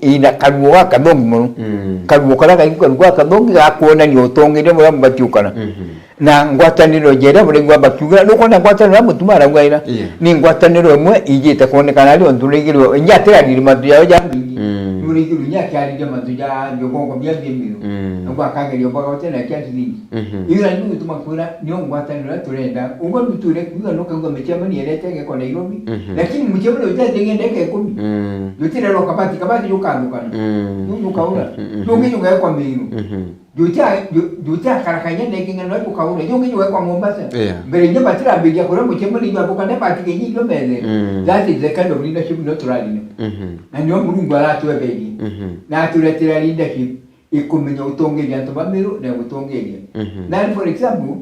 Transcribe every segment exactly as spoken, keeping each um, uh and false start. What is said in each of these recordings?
ina karuo gakathongi mono. Mm. Karuo karia kaingi, karuo gakathongi gakwonania utongeria buria bubatiukana. Mhm. Na ngwataniro jeria buraigua bakiuga, nukwona ngwataniro ya Mutuma araugaira. Yeah. Ni ngwataniro imwe ijite kwonekana ari ontu uraigirwe, inya atirariri mantu jawe ja mbingi. Mm. Nuraigirwe inya akiariria mantu ja biogongo bia bia Miru. Mm. Nagwa akageria ubaga utina kia shilingi. Mhm. Iyo nani gutuma kwira, nio ngwataniro iria turenda. Ugwe nuture kuuga nukaigua micemanio irete igekwa Nairobi. Mhm. Lakini mucemanio utete igenda ika ikumi. Mm. Jutirerwa kabati, kabati jukathukana. Mm. Jujukaura. Mhm. Jungi jugekwa Miru. Mhm. Jutia, ju-, jutia karakanya na iking'ano jukaura. Jungi jugekwa Mombasa. Yeah. Mbere inya batirambiria kuria mucemanio jwabuka ne batigenyi irio methe. Mm. That is the kind of leadership no turarina. Mhm. Na nio Murungu aratweberia. Mhm. Na aturetera leadership ikumenya utongeria antu ba Miru na gutongeria. Mhm. Na for example,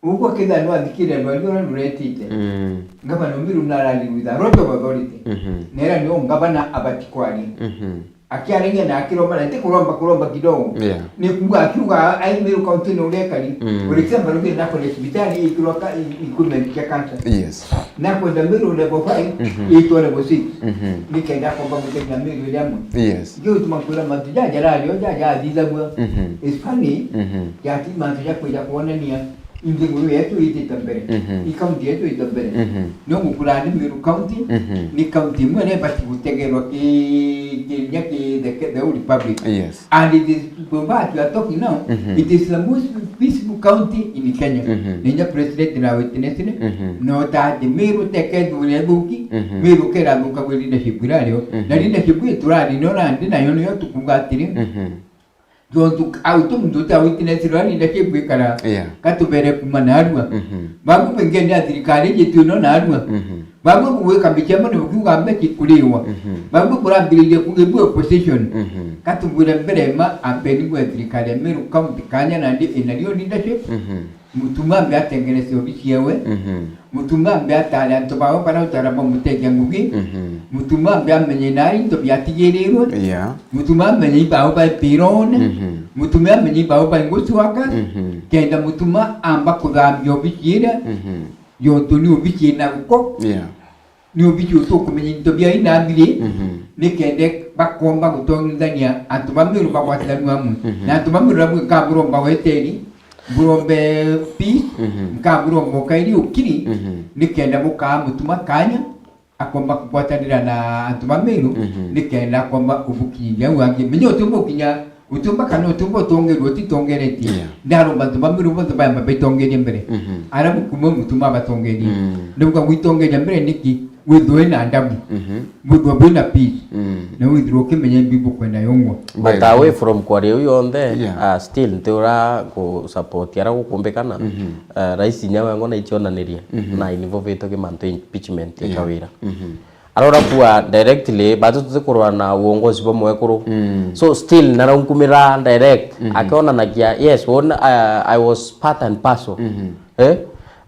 ugwo kethira nwathikiria rwari ruria ruretite, mm, ngavana Miru narari with a lot of authority. Mhm. Nera nio ngavana abati kwaria. Mhm. Akiaragia na akiromba, na ti kuromba, kuromba kidogo. Yeah. Ni kuuga akiuga ai Miru County ni uria ikari. Mm. For example, rugi na kore cibitari ikirwa ka, i-, equipment kia cancer. Yes. Na kwenda Miru level five, mhm, itwa level six. Mhm. Ni kenda komba muteja Miru iria amwe. Yes. Ndio utuma kwira mantu jaja rario jaja athithagua. Mhm. It's funny, mhm, yati mantu ja kwija kuonania ingi nguru yetu itite mbere. Mhm. I county yetu itite mbere. Mhm. No ngukura ni Miru County, mhm, ni county imwe ne bati gutegerwa ki, ki, nya ki the, the whole republic. Yes. And it is, to that you are talking now, mhm, it is the most peaceful county in Kenya. Mhm. Nenya president na witness ne, mhm, no ta ati Miru teke ndure thuki, mhm, Miru kera thuka gwe leadership irario. Mhm. Na leadership iturari no na ndi nayo niyo tukuga atiri. Mhm. Jontu au tu muntu uta witness rwa leadership ikara. Yeah. Katubere kuma narua. Mhm. Babu bengende a thirikari yetu no narua. Mhm. Bamwe kugwika micemo ni bukiuga mbe kikuriwa. Mhm. Bamwe kurambiriria kugibua opposition. Mhm. Katubwire mbere ma ampeni gwe thirikari ya Meru County kanya na ndi ina rio leadership. Mhm. Mutuma ambe atengeneze obici yewe. Mhm. Mutuma ambe atare antu bawe bara utara bamuteja ngugi. Mhm. Mutuma ambe amenye nari into biatigirirwe. Yeah. Mutuma amenye ibao ba pirone. Mhm. Mutuma amenye ibao ba nguswaka. Mhm. Kenda mutuma amba kuthambia obici iria. Mhm. Jontu ni obici ina guko. Yeah. Ni obici utukumenya into bia ina mbiri, mhm, ni kende bakomba gutongithania antu ba Meru bagwatithanua amwe. Mhm. Na antu ba Meru amwe nkaburomba weteri, mburombe peace, mhm, nkaburomba ukairi ukiri, mhm, ni kenda bukaa mutuma kanya, akomba kugwatanira na antu ba Meru, mhm, ni kenda akomba ubukinyithia au angi. Menya utumba ukinya Utumba kana utumba utongerua utitongeretie. Yeah. Ndaromba antu ba Meru bonthe baamba baitongerie mbere. Mhm. Arabu kuma mutuma abatongerie. Mm. Ndauga gwitongeria mbere niki? Withwe na ndamu. Mhm. Withwe bwina peace. Mm. Na withirwe ukimenya imbi bukwenda yongwa. But very away good from kwaria u yonthe, yeah, uh, still ntiura ku support ara gukumbikana. Mhm. Uh, rais inya wengwa na icionanirie, mhm, na involvitwe ki mantu impeachment, yeah, ikawira. Mhm. Arora kuwa directly, batu tutikurwa na uongozi bwa mwekuru. Mm. So still naraunkumira direct, mhm, akionanagia, yes, wona, uh, I was part and parcel. Mhm. Eh?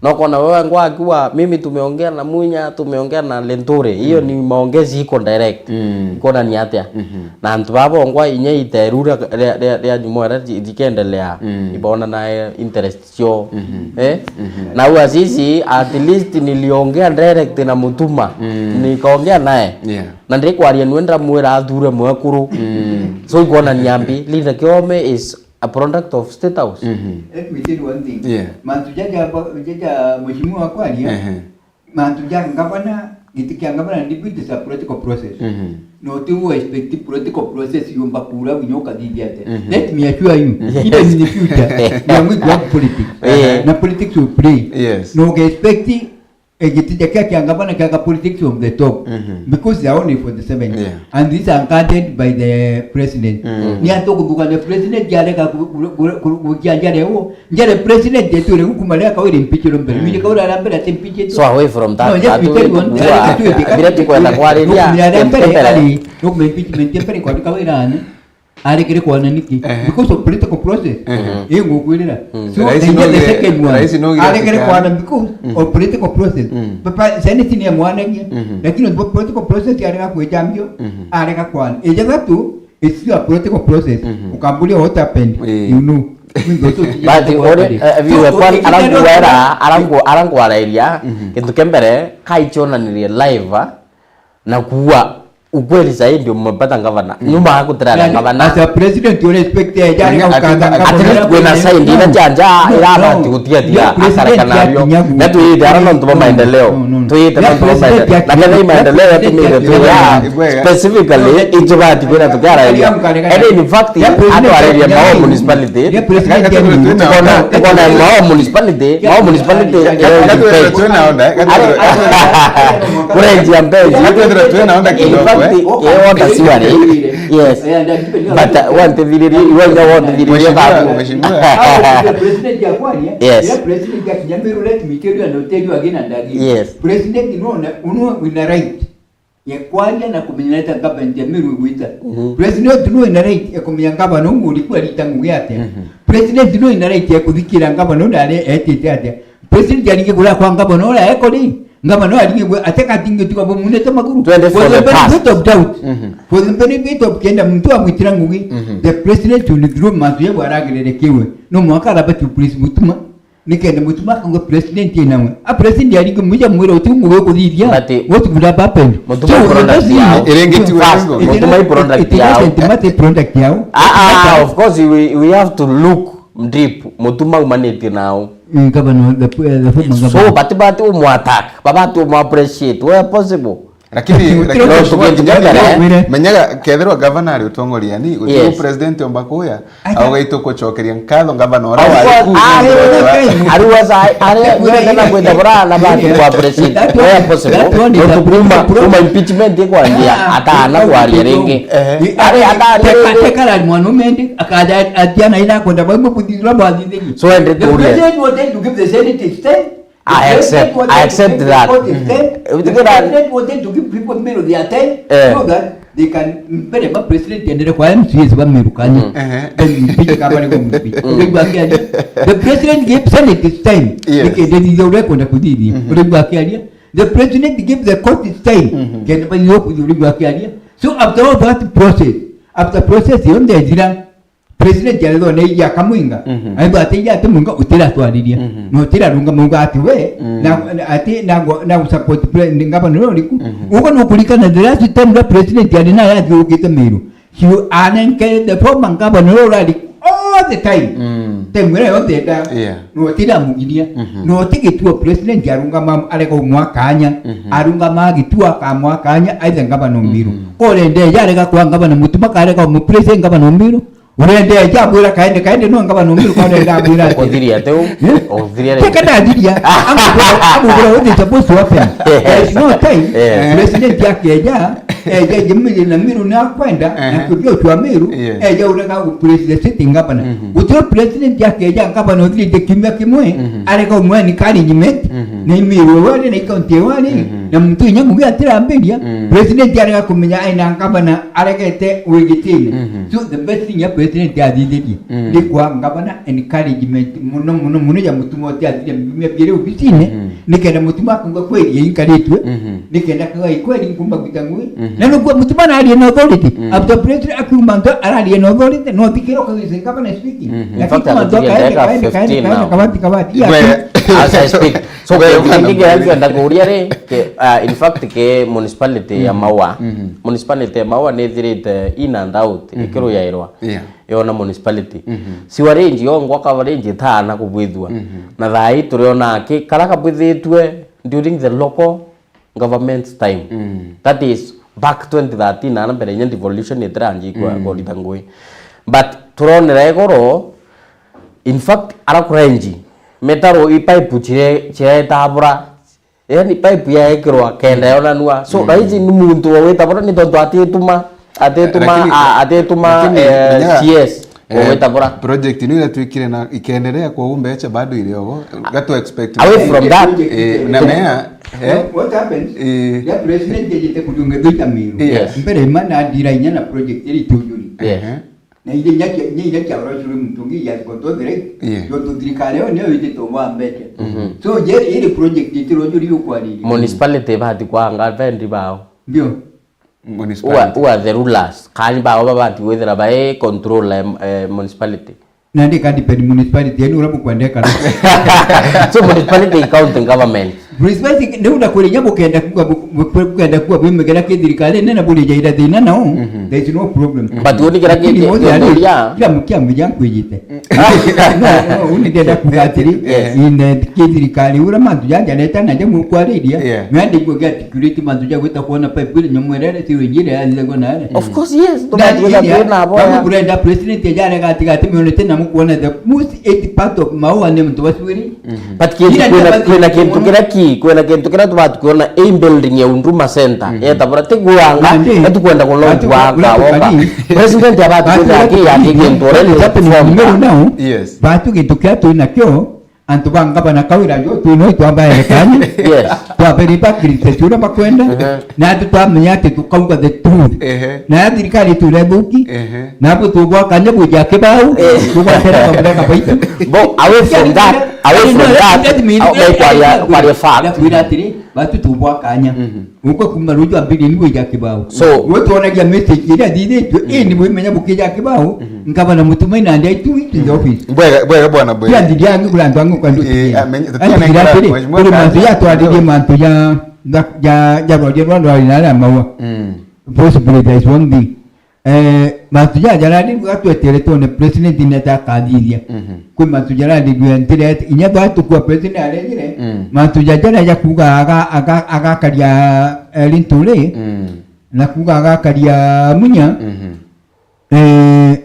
Na ukona wewe ngwa akiwa, mimi tumeongea na Munya, tumeongea na Linturi. Hiyo, mm, ni maongezi iko direct. Mm. Ikonania atia? Mhm. Na antu baba ngwa inya iteru ria, ria, ria, ria nyuma ria ji-, jikendelea. Mm. Ibona na, eh, interest cio. Mhm. Eh? Mhm. Na huwa sisi, at least niliongea direct na Mutuma. Mm. Nikaongea naye. Yeah. Na ndikwaria niwe ndamwira athure mwekuru. Mm. So ikonania mbi, Linda Kiome is a product of State House. Mhm. Let me tell you one thing. Yeah. Mantu jaja ba-, jaja mheshimiwa kwaria, ehe. Mantu ja ngavana, giti kia ngavana ni, it is a political process. Mhm. No ti u expect political process yumba kura winya ukathithia ate. Mhm. Let me assure you, yes, even in the future, we are going to have politics. Yeah. Na politics will play. Yes. No ge expect, eh, giti kia, kia ngavana kia politics from the top. Mhm. Because they are only forty-seven. Yeah. And these are guarded by the president. Mm. Ni ato kuthukania president yarega ku-, ku-, ku-, ku-, kukia njare wo. Njare president yetu ire gukuma ria kawiri impeachment mbere. Mm. Mije kawira aria mbere ati impeachment. So away from that, no, yes, we tell you one, bire tukwenda kwariria. Nukumenya aria mbere ari, nukuma impeachment ya mbere kwa kawira ani. Arekere kwana niki? Eh. Because of political process. Eh. Eh, ngukwirira. Mm. So, raisi and then the nogire, second one, raisi nogire arekere atika kwana because, mm, of political process. Mm. Papa, Senate ni amwanagia. Mhm. Lakini political process arega kwejambio, mhm, arega kwana. Eja thatu, it's still a political process. Mhm. Ukamburia what happened. Eh. You know. But ore, eh, viewer, kwan-, arangwera, arangu-, arangwarairia, mhm, kintu kia mbere, kaichonanirie live, ah, na kuua. Ukweli zaidi umepata gavana. Mm. Nyuma ya kutirara gavana. As a president, you respect the judge. At least kwina side ina janja irabati gutigatia akarekana nayo. Na tuyite ara nontu bwa maendeleo. Tuyite nontu bwa maendeleo. Na kethira maendeleo yatumire tuya specifically itubati kwina tukiararia. And in fact, atwariria Maua municipality. Tukona, tukona Maua municipality, Maua municipality. Kurenjia mbeca. Gatwethira twina onda kidogo, eh. In fact, eh, water sewerage. Yes. But, uh, wantithiririe, iwe inya wantithiririe. Mheshimiwa, mheshimiwa. President ya kwaria, yes. Ira president ya kinya Meru, let me tell you and I'll tell you again and again. Yes. President no na, uno wina right ya kwaria na kumenya neta government ya Meru igwita. Mhm. President no wina right ya kumenya governor umu uriku arita ngugi atia. Mhm. President no wina right ya kuthikira governor uria etite atia. President aringi kuria kwa ngavana uria eko ri, ngavana uria aringi gwe, ateka atingi tuka bo munete maguru. Twende for the benefit of doubt. Mhm. For the benefit of kenda muntu amwitira ngugi, mhm, the president will withdraw mantu yabo aragererekiwe. No mwaka araba tu please Mutuma, nikenda Mutuma akauga president inawe. A president aringi muja mwira uti ngugi ukuthithia. But, what would have happened? Mutuma product yao. Iringi tu first, Mutuma product yao. It isn't matter product yao. Ah, ah, of course we, we have to look deep. Mutuma umanitie nao. Mm, governor, the, uh, the former governor. So, bati, bati umwattack, babati umappreciate, where possible. Lakini, lakini no, mheshimiwa, tukiendelea, menyaga, kethirwa governor ari utongoriani, uti, yes, president omba kuya, au gaitu kucokeria nkatho governor ora wa. Of course, ah, ari wasa, ari kana kwenda bora na bati kwa president, where possible. No, kuma, kuma impeachment ikwanjia, atana kwaria ringi. Ari atari teka, teka ari mwanaume ndi, akaja atiana ina kwenda bamwe kuthithura mwathithirie. So, and the president wanted to give the Senate his time. I accept, I accept that. The president wanted to give people Meru their time, eh, so that they can, mbere ba president endere kwa M C As ba Meru kanya. Mhm. Then impeach kama ni kumpeach. Ndio akiaria. The president gave Senate his time. Yes. Nikende thithia uria kwenda kuthithia. Mhm. Ndio akiaria. The president gave the court his time. Mhm. Kende ba yo kuthithia akiaria. So after all that process, after process yonthe ithira, president arethwa ni ya kamwinga. Mhm. Aigua ati ya ati mwinga utira twariria. Mhm. Na utira runga mwinga ati we, mm, na, na ati na go, na support president ngavana no riku. Mhm. Ugo no kurikana the last time the president ari na ya thiukite Meru. You are the former governor already all the time. Mm. Time ira yonthe nda. Yeah. No tira mugiria. Mhm. No tigituo president arungama arega umwakanya. Mhm. Arungama agitua akamwakanya aithe ngavana Meru. Mhm. Orende yarega kwa ngavana Mutuma karega mu president ngavana Meru. Urende eja mwira kaende, kaende no ngavana Meru kwa urenda mwira ati. Uthiria ati u? Eh? Uthiria ri? Teka ndathiria. Amugura, amugura what is supposed to happen. Yes. There is no time. Yes. President yake eja, eja jimiri na Meru na kwenda, na, ehe, kujua tu Meru, yes, eja urega ku president sitting governor. Mhm. Utio president yake eja governor uthirite kiumia kimwe, mhm, arega umwe encouragement, mhm, na Meru wale na county wale, mhm, na muntu inya mugi atirambiria, mhm, president arega kumenya aina governor aregete wigitine. Mhm. So the best thing ya president athithirie, mm, ni kwa ngavana encouragement muno, muno, muno ya Mutuma uti athire biumia biiri obisine, mm, nikenda Mutuma akunga kweli yainkaritwe, mhm, nikenda kaga kweli nkumba gwita ngui. Mhm. Na nikuwa Mutuma na alien authority. Mm. After president akiuma ndo alien authority, no thikiro kagise ngavana speaking. Mhm. In fact, kaende, kaende, kaende, kabati, kabati. As I speak. So, kintu kingi kiria nkwenda kuuria ri, ke, ah, in fact, ke municipality ya, mhm, Maua. Mhm. Municipality ya Maua ni ithirite in and out, mhm, ikiruyairwa. Yeah. Yona municipality. Mhm. Sewerage yongwa coverage itana kubwithua. Mhm. Na thaa ii turiona ki, kara kabwithitue during the local government's time. Mm. That is back twenty thirteen, ana mbere inya devolution itiranji kwa, mm, kurita ngui. But turonera igoro, in fact, ara kurenji, metaro i pipe chire, chiretabura, yani pipe yaekirwa kenda, mm, yonanua. So, mm, raici ni muntu wa witabura ni tontu atituma, atituma, lakini, a-, atituma, lakini, eh, menya, C S, eh, wa witabura. Project ni iria twikire na ikendelea, kwa umbe echa bado ile ogo. Gatu expect. Away from that. Eh, na mea, eh? What happens? Eh. Ya president yejete kuliunge doita Meru. Yes. Mbere mana ndira inya na project iri tujuri. Yes. Ehe. Na ile inya kia, inya inya kia ora shule muntu ngi ya go to the right. Yeah. Yo to thirikari yo niyo ite to wa mbete. Mhm. So, je, ile project itiro juri yo kwa nini? Municipality bati kwanga vendi bao. Ndio. Municipality. Who are, who are the rulers? Kani bao babati gwithira bai control, em, eh, municipality. Na ndi ka depend municipality yenu uria mukwenda ikara. So municipality is county government. Municipality ndio unakuria bukenda kuwa bu-, bu-, bukenda kuwa bwimegera ki thirikari nene buri jaira thina nao. Mhm. There is no problem. But uni kira ki-, Lakini ki-, wote ki-, ali, kira mukia muja nkwejite. No, no, uni ndenda kuga atiri, Yes. ine ki thirikari uria mantu jaja neta na jamu kwariria. Yeah. Mende kuga articulate mantu ja gwita kuona pipe ile nyomwerere ti wejire ya zile gona ale. Of course, yes. Tumatigwe na boya. Kama kurenda president ajare gati gati mione tena mukuona the most eighty part of Maua ni mtu waswiri. But kintu Ira kwina, ndio kwina kintu mono. Kiria ki, kwina kintu kiria tubati kwona i building ya Huduma Center. Mhm. Yeta bura ti gwanga, Nandi. Etu kwenda kulo Batu gwanga, ura womba. Tukari. President abati Batu kwina ura ki ya tukari. Kintu already Batu ni form. Numero nao. Yes. Batu kintu kia tu nakio, antu ba ngabana kawira jo tu no twamba erekani. Yes. Twabere ba kirite tura makwenda. Mhm. Na atu twamenya ati tukauga the truth. Ehe. Na ya thirikari tu rethuki. Ehe. Na abo tugwakanya buja kibau. Eh. Tugwatera kabura kabaitu. Bo, away from that, away from that, that means au, that kwaria, means kwaria fact. Ndakwira atiri, batu tubwa kanya. Mhm. Uko kuma ruju ambiri ni wija kibao. So, wewe tuonagia message ile thithitwe, mm, eh, ni wimenya bukija kibao, mhm, ngabana Mutumaina and I two weeks in the office. Bwega, bwega bwana bwega. Ya ndiri yangu kula ndo yangu kwa nduti. Eh, amenye, tutia na kila, mheshimiwa kuri mantu ya twaririe mantu ya, ya, ya, ya Roger Rwanda na ya Maua. Mm. Possibly there is one thing. Eh, mantu jaja rari gatwetere twone president neta akathithia. Mhm. Kwi mantu jarari gwe ntire inya twa tukua president arejire. Mm. Mantu jaja jaria ja kuga aga, aga, agakaria, eh, Linturi. Mm. Na kuga agakaria Munya. Mhm. Eh,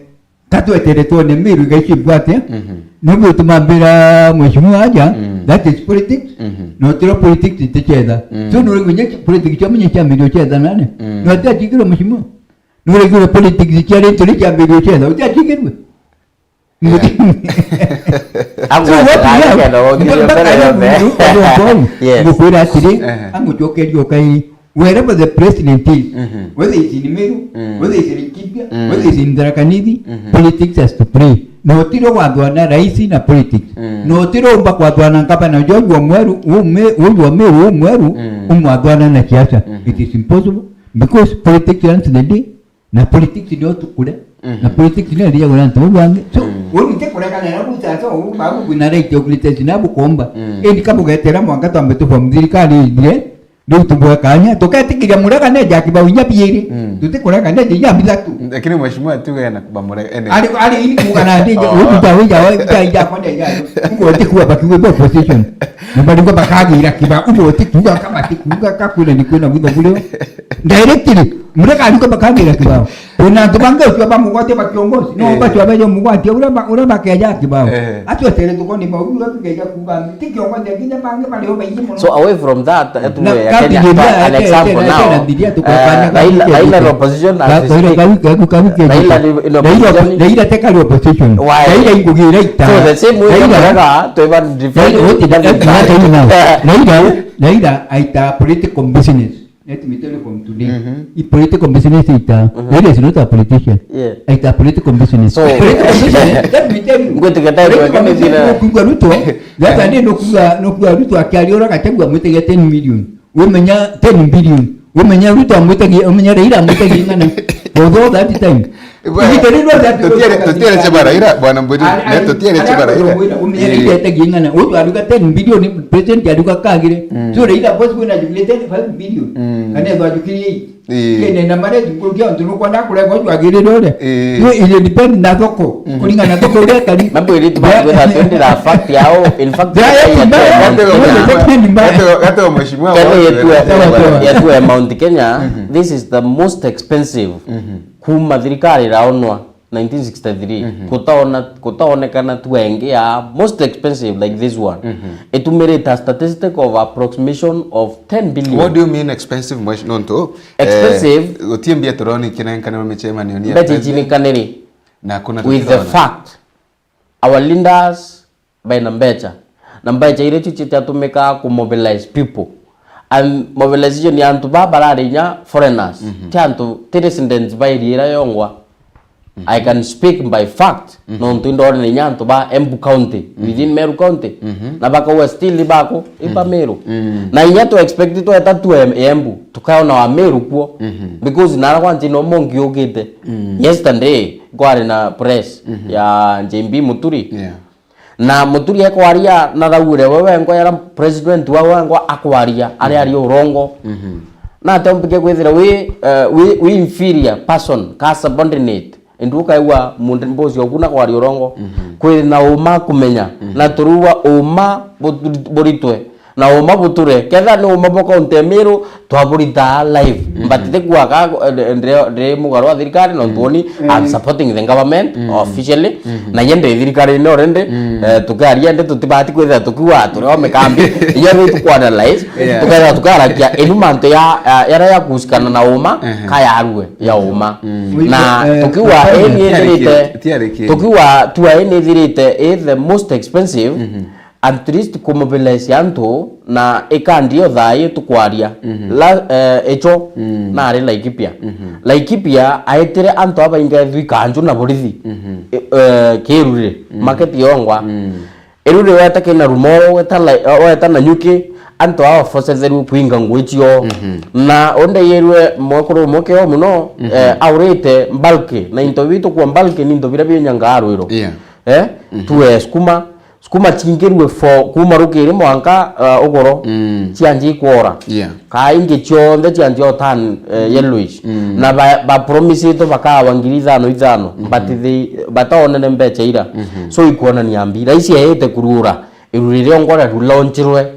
gatwetere twone Miru igaici bwate. Mhm. Nubwo tumambira mheshimiwa aja, mm, that is politics. Mhm. No tiro politics tichetha. Mm. So nuri gwinya politics cha Munya cha Miru chetha nane. Mm. No tia chikiro mheshimiwa. Nuraigua politics cia rintu ri ciambiririe cietha, utiachikirue? Yeah. So what we have, mpaka mpaka mpaka yu mundu kwa yu mpori, yes, ngukwira atiri, ehe, amucokeria ukai, wherever the president is, mhm, whether it's in Meru, mm, whether it's in Laikipia, mm, whether it's in Tharaka Nithi, mhm, politics has to play. No tiro wathwana rais na politics. Mm. No tiro umba kwathwana ngavana George Wamueru, ume, uyu wa Meru, Wamueru, mm, umwathwana na siasa. Mhm. It is impossible because politics runs the day. Na politics nio tukure. Mhm. Na politics nio iria gura antu bau bangi. So, mm, uni ntikurega na rabu sasa, ubu babu kwina right ya kuritesi na bukomba. Mm. Indi kabugetera mwanka twambe tu form thirikari ithire, riu tubwe kanya, tuketikiria murega ne ja kibau inya biiri. Mm. Tutikurega ne ja inya bithatu. Lakini mheshimiwa tuge na kuba murega, ene. Ari, ari ini kuga na ndi, oh, utu ta wija, ja, ja, kone ja. Ugo tikua bakiwe opposition. Na bari ngo bakagira kibau, ugo tikuga kama tikuga kakule ni kwina butho bure. Directly, murega ariko bakagira kibao. Kuna antu bangi ucio bamugwatia ba kiongozi. No, eh, bacio bejo mugwatia ura ba, ura bakeja kibao. Eh. Acio tere tukoni ba ura tukeja kuga ti kiongozi akinya bangi bari o baingi muno. So away from that, eh, tu na ya Kenya, an example now. Eh, Raila, Raila in opposition as we speak. Raila in opposition. Raila tekari opposition. Why? Raila ingugira ita. So the same way Raila, Raila, to even defend Raila, what did that, that, that, that, Raila, Raila aita political business. Let me tell you from today. Mhm. I political business ita. Mhm. There is not a politician. Yeah. Ita political business. So political business, let me tell you. Ngwete kata political business, no kuga Ruto. That's why no kuga, no kuga Ruto akiari ora Gachagua amwitege ten million. Umenya ten billion. Umenya Ruto amwitege, umenya Raila amwitege ng'ana. For all that time. Tutiere, tutiere chebara ira, bwana Mburi, ne tutiere chebara ira. Umenya ira itegie ng'ana. Utu aruga ten billion, president aruga kagire. Mm. So ira boss wina jugire ten, five billion. Mm. Kana ethwa jukiri eight. Eh. Kene na mare jukuru kia ntu nukwa na kure go jwagire rore. Eh. So it depend na thoko. Mm. Kuringana na thoko ire kari. Mambo iri tu ba kwenda twende na fact yao. In fact, ya, ya, ya, ya, ya, ya, ya, mheshimiwa. Kenya yetu ya, yetu ya Mount Kenya, mhm, this is the most expensive. Mhm. Kuma thirikari iraonwa nineteen sixty-three, mhm, kutaona, kutaonekana tu engi ya most expensive like this one. Mhm. Itumirite a statistic of approximation of ten billion. What do you mean expensive, mwesh-, nontu, eh, expensive, gutie mbia turoni kinenkanirwe micemanio ni ya president. Mbeca ici ni kaniri. Na kuna with the fact. Our leaders baina mbeca. Na mbeca iria icio citiatumikaga ku mobilize people. And mobilization ya antu baa barari inya foreigners. Mhm. Ti antu, ti residents ba area iria yongwa. I can speak by fact, nontu indore na inya antu ba Embu County, within Meru County, na bakauga still ibako, iba Meru. Na inya tu expect tweta tu em-, Embu, tukaona wa Meru kuo. Because nara kwanti no mongi ukite. Yesterday, kwari na press ya J B Muturi. Yeah. Na Muturi ekwaria na raure we wengwa yara president wa wengwa akwaria, ari ari urongo. Na ate umpike kwithira wi, eh, wi, wi inferior person, ka subordinate. Indi ukaigua muntu mbosi oku na kwaria urongo. Kwina uma kumenya. Na turuwa uma butu-, buritwe. Na uma buture. Ketha ni uma bwa kaunti ya Meru, twaburitaa live. But ti kuaga, eh, ndi, ndi mugaru wa thirikari, nontu ni, I'm supporting the government officially. Na ye ndi thirikari-ini already, eh, tukiaria ndi tutibati kwithira tukiuga turi o mikambi. Inya ri tukuanalyze, Yeah. tukethira tukarakia inu mantu ya, ya, yaria yakusikana na uma, ka yarue ya uma. Na eh, tukiuga ii ni ithirite, tukiuga tua ii ni ithirite, ii the most expensive, at least kumobilize antu na ikandi yo thayu tukwaria. La, eh, icho nari Laikipia. Laikipia aitire antu abaingi ethwi kanju na borithi. Eh, eh, kiruri, market yongwa. Iruri weta kina Rumoro, weta la-, weta Nanyuki, antu aa bafocetheru kuinga ngui cio. Na undeirwe mwekuru umwe kio muno, eh, aurite bulk, na into bitu kwa bulk ni into biria binyanga arwiro. Yeah. Eh? Tuwe sukuma, sukuma chingirwe for kuma rukiri mwanka, uh, ugoro, chianji ikwora. Yeah. Kaa ingi cionthe chianji o turn, eh, yellowish. Na ba, ba promisitwe bakawa ngiri ithano ithano, but they, bataonere mbecha ira. So ikuonania mbi. Raisi eete kurura, iru riria ongora rilaunchirwe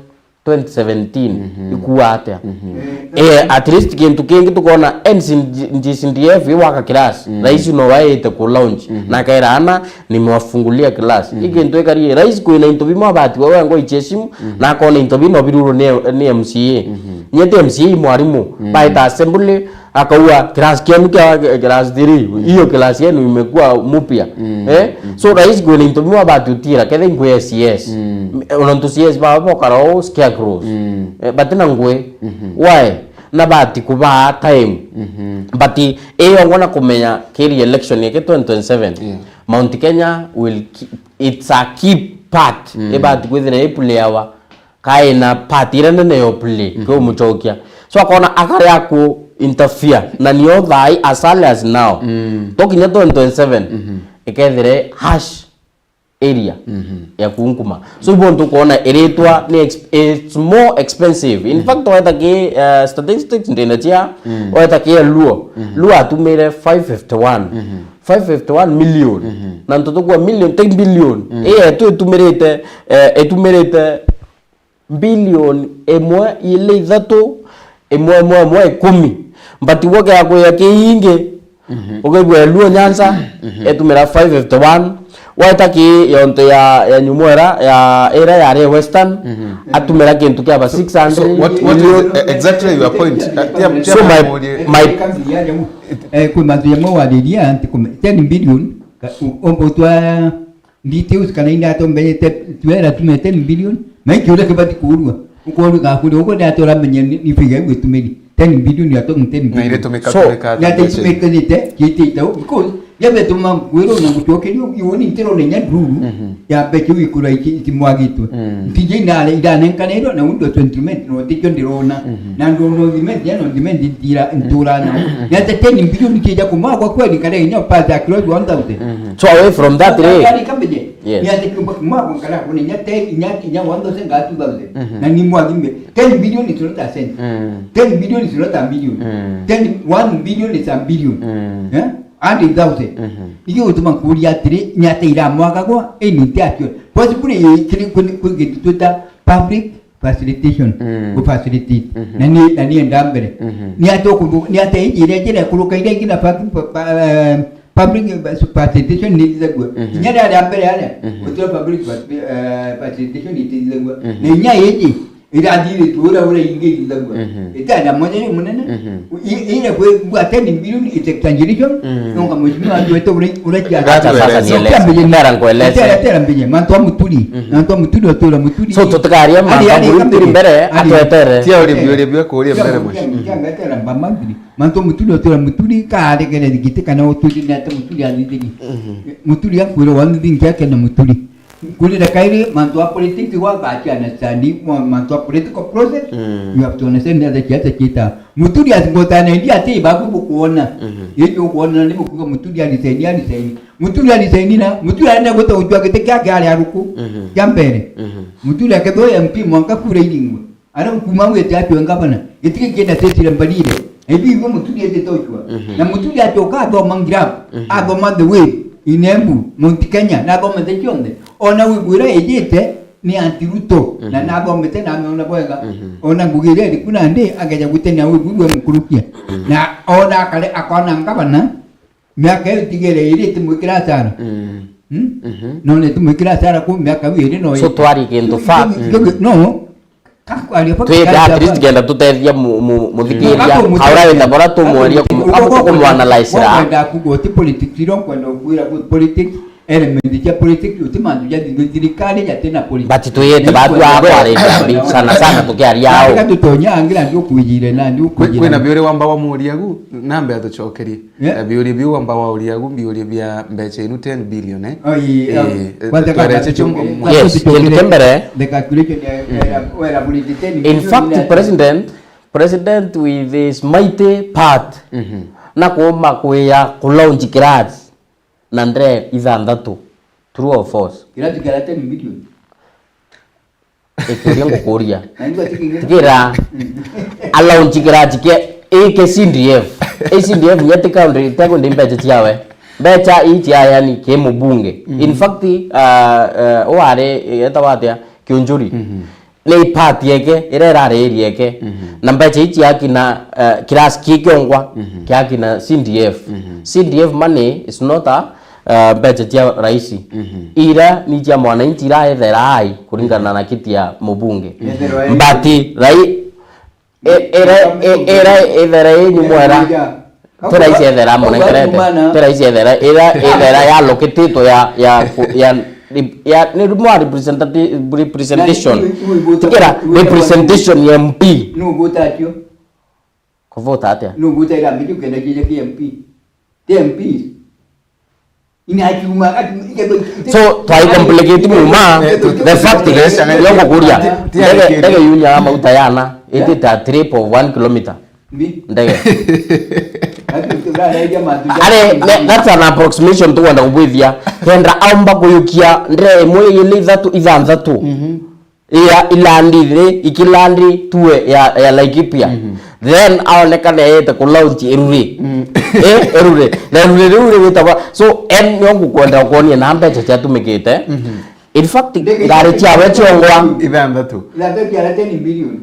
twenty seventeen, ikua atia? Eh, at least kintu kingi tukona N C G C D F iwaka class. Raisi no waite ku launch. Na kaira ana, nimewafungulia class. Ikintu ikarie, raisi kwina into bimwe abati wewe ngo icheshimu, na akona into bino biruru ni, ni M C A. Nyete M C A mwarimu, baita assembly, akaua class kienu kia class three, hiyo class yenu imekuwa mupya. Eh? So raisi kwina into bimwe abati utira, kethe nkwe S E S. Ona ntu C S baba bokara o scarecrows. Eh, but na ngwe. Why? Na bati kubaa time. But iyo ngona kumenya kiri election yake twenty twenty-seven. Yeah. Mount Kenya will ki-, it's a key part. Ibati kwithira iplayawa kaina part iria nene yo play, kiumucokia. So akona akare aku interfere, na nio thai as early as now. Tokinya twenty twenty-seven, ikethire harsh area ya kunkuma. So ibo ntu kuona iritwa ni ex-, it's more expensive. In fact, weta ki, uh, statistics ndina cia, weta ki Luo. Luo atumire five fifty-one. Five fifty-one million. Na ntu tukua million, ten billion. Ii yetu itumirite, eh, itumirite billion imwe, ili, ithatu, imwe, imwe, imwe, ikumi. But gwe gea kwia kiingi, ukaigua Luo Nyanza, etumira five fifty-one. Weta ki yonto ya, ya nyumo ira, ya, ira yari Western, atumira kintu kia ba six hundred. So what, what is, eh, exactly your point? Eh, tia, tia So my, murie- my Eh, kwi mantu jamwe wariria, nti kume-, ten billion, ka-, u-, umbe utwa details kana indi atombenyete, twera tume ten billion, na ikiuria kibati kuurua. Ukorua gakuria, uguo ni atia uramenya ni, ni figure iu itumiri? Ten billion, you are talking ten billion. Na iritumika So, tumika ni atia itumikirite, kiitite u, because yabetuma ngwirwo na gucokerio, iwe ni ntirona inya nduru ya mbeca iu ikura iki-, itimwagitwe. Ntiji inare, iranenkanirwe na undo twenty men, no tikio ndirona. Na ndo no demand, ya no demand ntira, ntura na. Ni atia ten billion kija kumwagwa kweli kare inya pass across one thousand? So away from that, eh. Kari kambeje. Yes. Ni atia kumwagwa kara kuna inya ten, inya, inya one thousand ka two thousand. Na ni mwagimbe. Ten billion is not a cent. Ten billion is not a million. Ten, one billion is a billion. Eh? Hundred thousand. Ikio gutuma nkuria atiri, ni atia iramwagagwa? Ii ni nti atio. Possibly, kiri kwi, kwi gintu twita public facilitation, ku facilitate. Na ni, na ni enda mbere. Ni atia uku-, ni atia iji iria njira ikuruka iria ingi na public, pa-, pa-, eh, public facilitation ni ithithagua. Inya ria ria mbere aria, gutio public fac-, eh, facilitation itithagua. Na inya iji, Irathirite uria, uria ingi ithagua. Mhm. Itana mwenye munene. Mhm. I-, ira kwe bwa ten billion ite exaggeration. Mhm. Nonga mheshimiwa andu wetu ura, ura kia. Acha sasa nieleze. Tera nkueleze. Tera, tera mbinye. Mantu a Muturi. Mhm. Mantu a Muturi, otura Muturi. So, tutikaria mantu a Muturi mbere, atwetere. Tia uri biuri bia kuria mbere, mheshimiwa. Tia, tia, tia, tia, tia, tia, tia, tia, tia, Mantu Muturi, otura Muturi, kaaregere giti kana utwirire ati Muturi athithini. Mhm. Muturi akwira wa thithini kiake na Muturi. Nkurire kairi, mantu a politics wa bachi understand, ma-, mantu a political process, mm, you have to understand the siasa chita. Muturi as ngotana ndi ati babu bukuona. Mhm. Yejo kuona ni bukuga Muturi alisaini, alisaini. Muturi alisaini na, Muturi aenda guta ujua giti kiake ari aruku. Mhm. Kia mbere. Mhm. Muturi akethwa M P mwanka kura iringwe. Ara kuma wete atwe ngavana, gitiki kienda tetire mbarire. Ebi ibo Muturi ete tochwa. Mhm. Na Muturi atoka athoma Ngirabu, mhm, athoma The Wave, Inembu, Mount Kenya, na athomete kionthe. Ona wigwira ejite ni anti Ruto, na, mhm, nathomete na ameona bwega. Mhm. Ona ngugi iria iri ku nandi, ageja gutenia wigwirwe mukurukia. Mhm. Na ona akare, akona ngavana, miaka iyo itigere iri itimwikira asara. Mm. Hmm? Mhm. None itimwikira asara ku miaka iyo iri no. So twari kintu fa. Ndio, ndio, no. Twite at least kenda tutethia mu-, mu-, muthikiria. Aura wita bora tumweria kumu-, abu tukumwanalyze ra. Kwenda kugo ti politics, iro kwenda kwira ku politics, element cia politics, uti mantu ja thirikari jate na politics. But twite batu a kwariria mbi, sana sana tukiaria au. Anga tutonya angira ndio kwijire na ndio kwijire. Kwina biuri wamba wa muria gu, nambe atucokerie. Yeah. Eh, biuria biu wamba wauria agu, biuria bia mbeca inu ten billion, eh? Oh, yeah, yeah. Eh, kwanza twarete kabla chungu tuchokere, mwa- Yes, kintu kia mbere. The calculation ya, mm, ya, ya, ya ten billion. In fact, president, president with his mighty part, mhm, na kuuma kwia ku launch class na ndre ithanthatu. True or false? Class kia ten billion. Ikiuria ngukuria. Na ndio ati kingine. Tikira. Mm. Alaunch kirachi kia ike C D F. A C D F nya ti county, teko ndi mbeca ciawe. Mbeca ii cia yani ki mubunge. Mm. In fact, uh, uh, wari, eh, etagwa atia? Kiunjuri. Mhm. Ni party yeke, ira irari iri yeke. Mhm. Na mbeca ii ciakina, uh, kirasi ki kiongwa, mhm, kiakina C D F. Mhm. C D F money is not a Uh, mbeca cia raisi. Mhm. Ira ni cia mwananchi iraethera ai kuringana na kiti ya mubunge. Ethera ai. But rai-, e-, ira, e-, ira ethera inyu mwera. Ti raisi ethera munengerete. Ti raisi ethera, ira ethera ya loketitwe ya, ya, ya, ya, ni mwa representati-, representation. Tikira representation ya M P. Nugutacho. Kuvota atia? Nugutaira mbitu kenda kija ki M P. Ti M P. Ina akiuma, akiuma, ike-, ike-, So, twai complicate muma. Eh, tu-, The fact is, turesha, yo kukuria. Ti-, ti-, ndege, ti-, ndege yunya mauta yana, itite a trip of one kilometer. Mbi. Ndege. Ati, turaraithia matu ja- Are, ne-, that's an approximation tukwenda kubwithia. Kenda aumba kuyukia ndege imwe, igili, ithatu, ithanthatu. Mhm. Iya, ilandi ri, ikilandi tue ya, ya Laikipia. Mhm. Then aonekane ayete ku launch Eruri. Mm. Eh, Eruri. Na Eruri riu ri witagwa. So, en nio ngukwenda kuonia na mbeca ciatumikite. Mhm. In fact, ndege ngari ciawe ciongwa. Ithanthatu. Ithanthatu ya ten billion.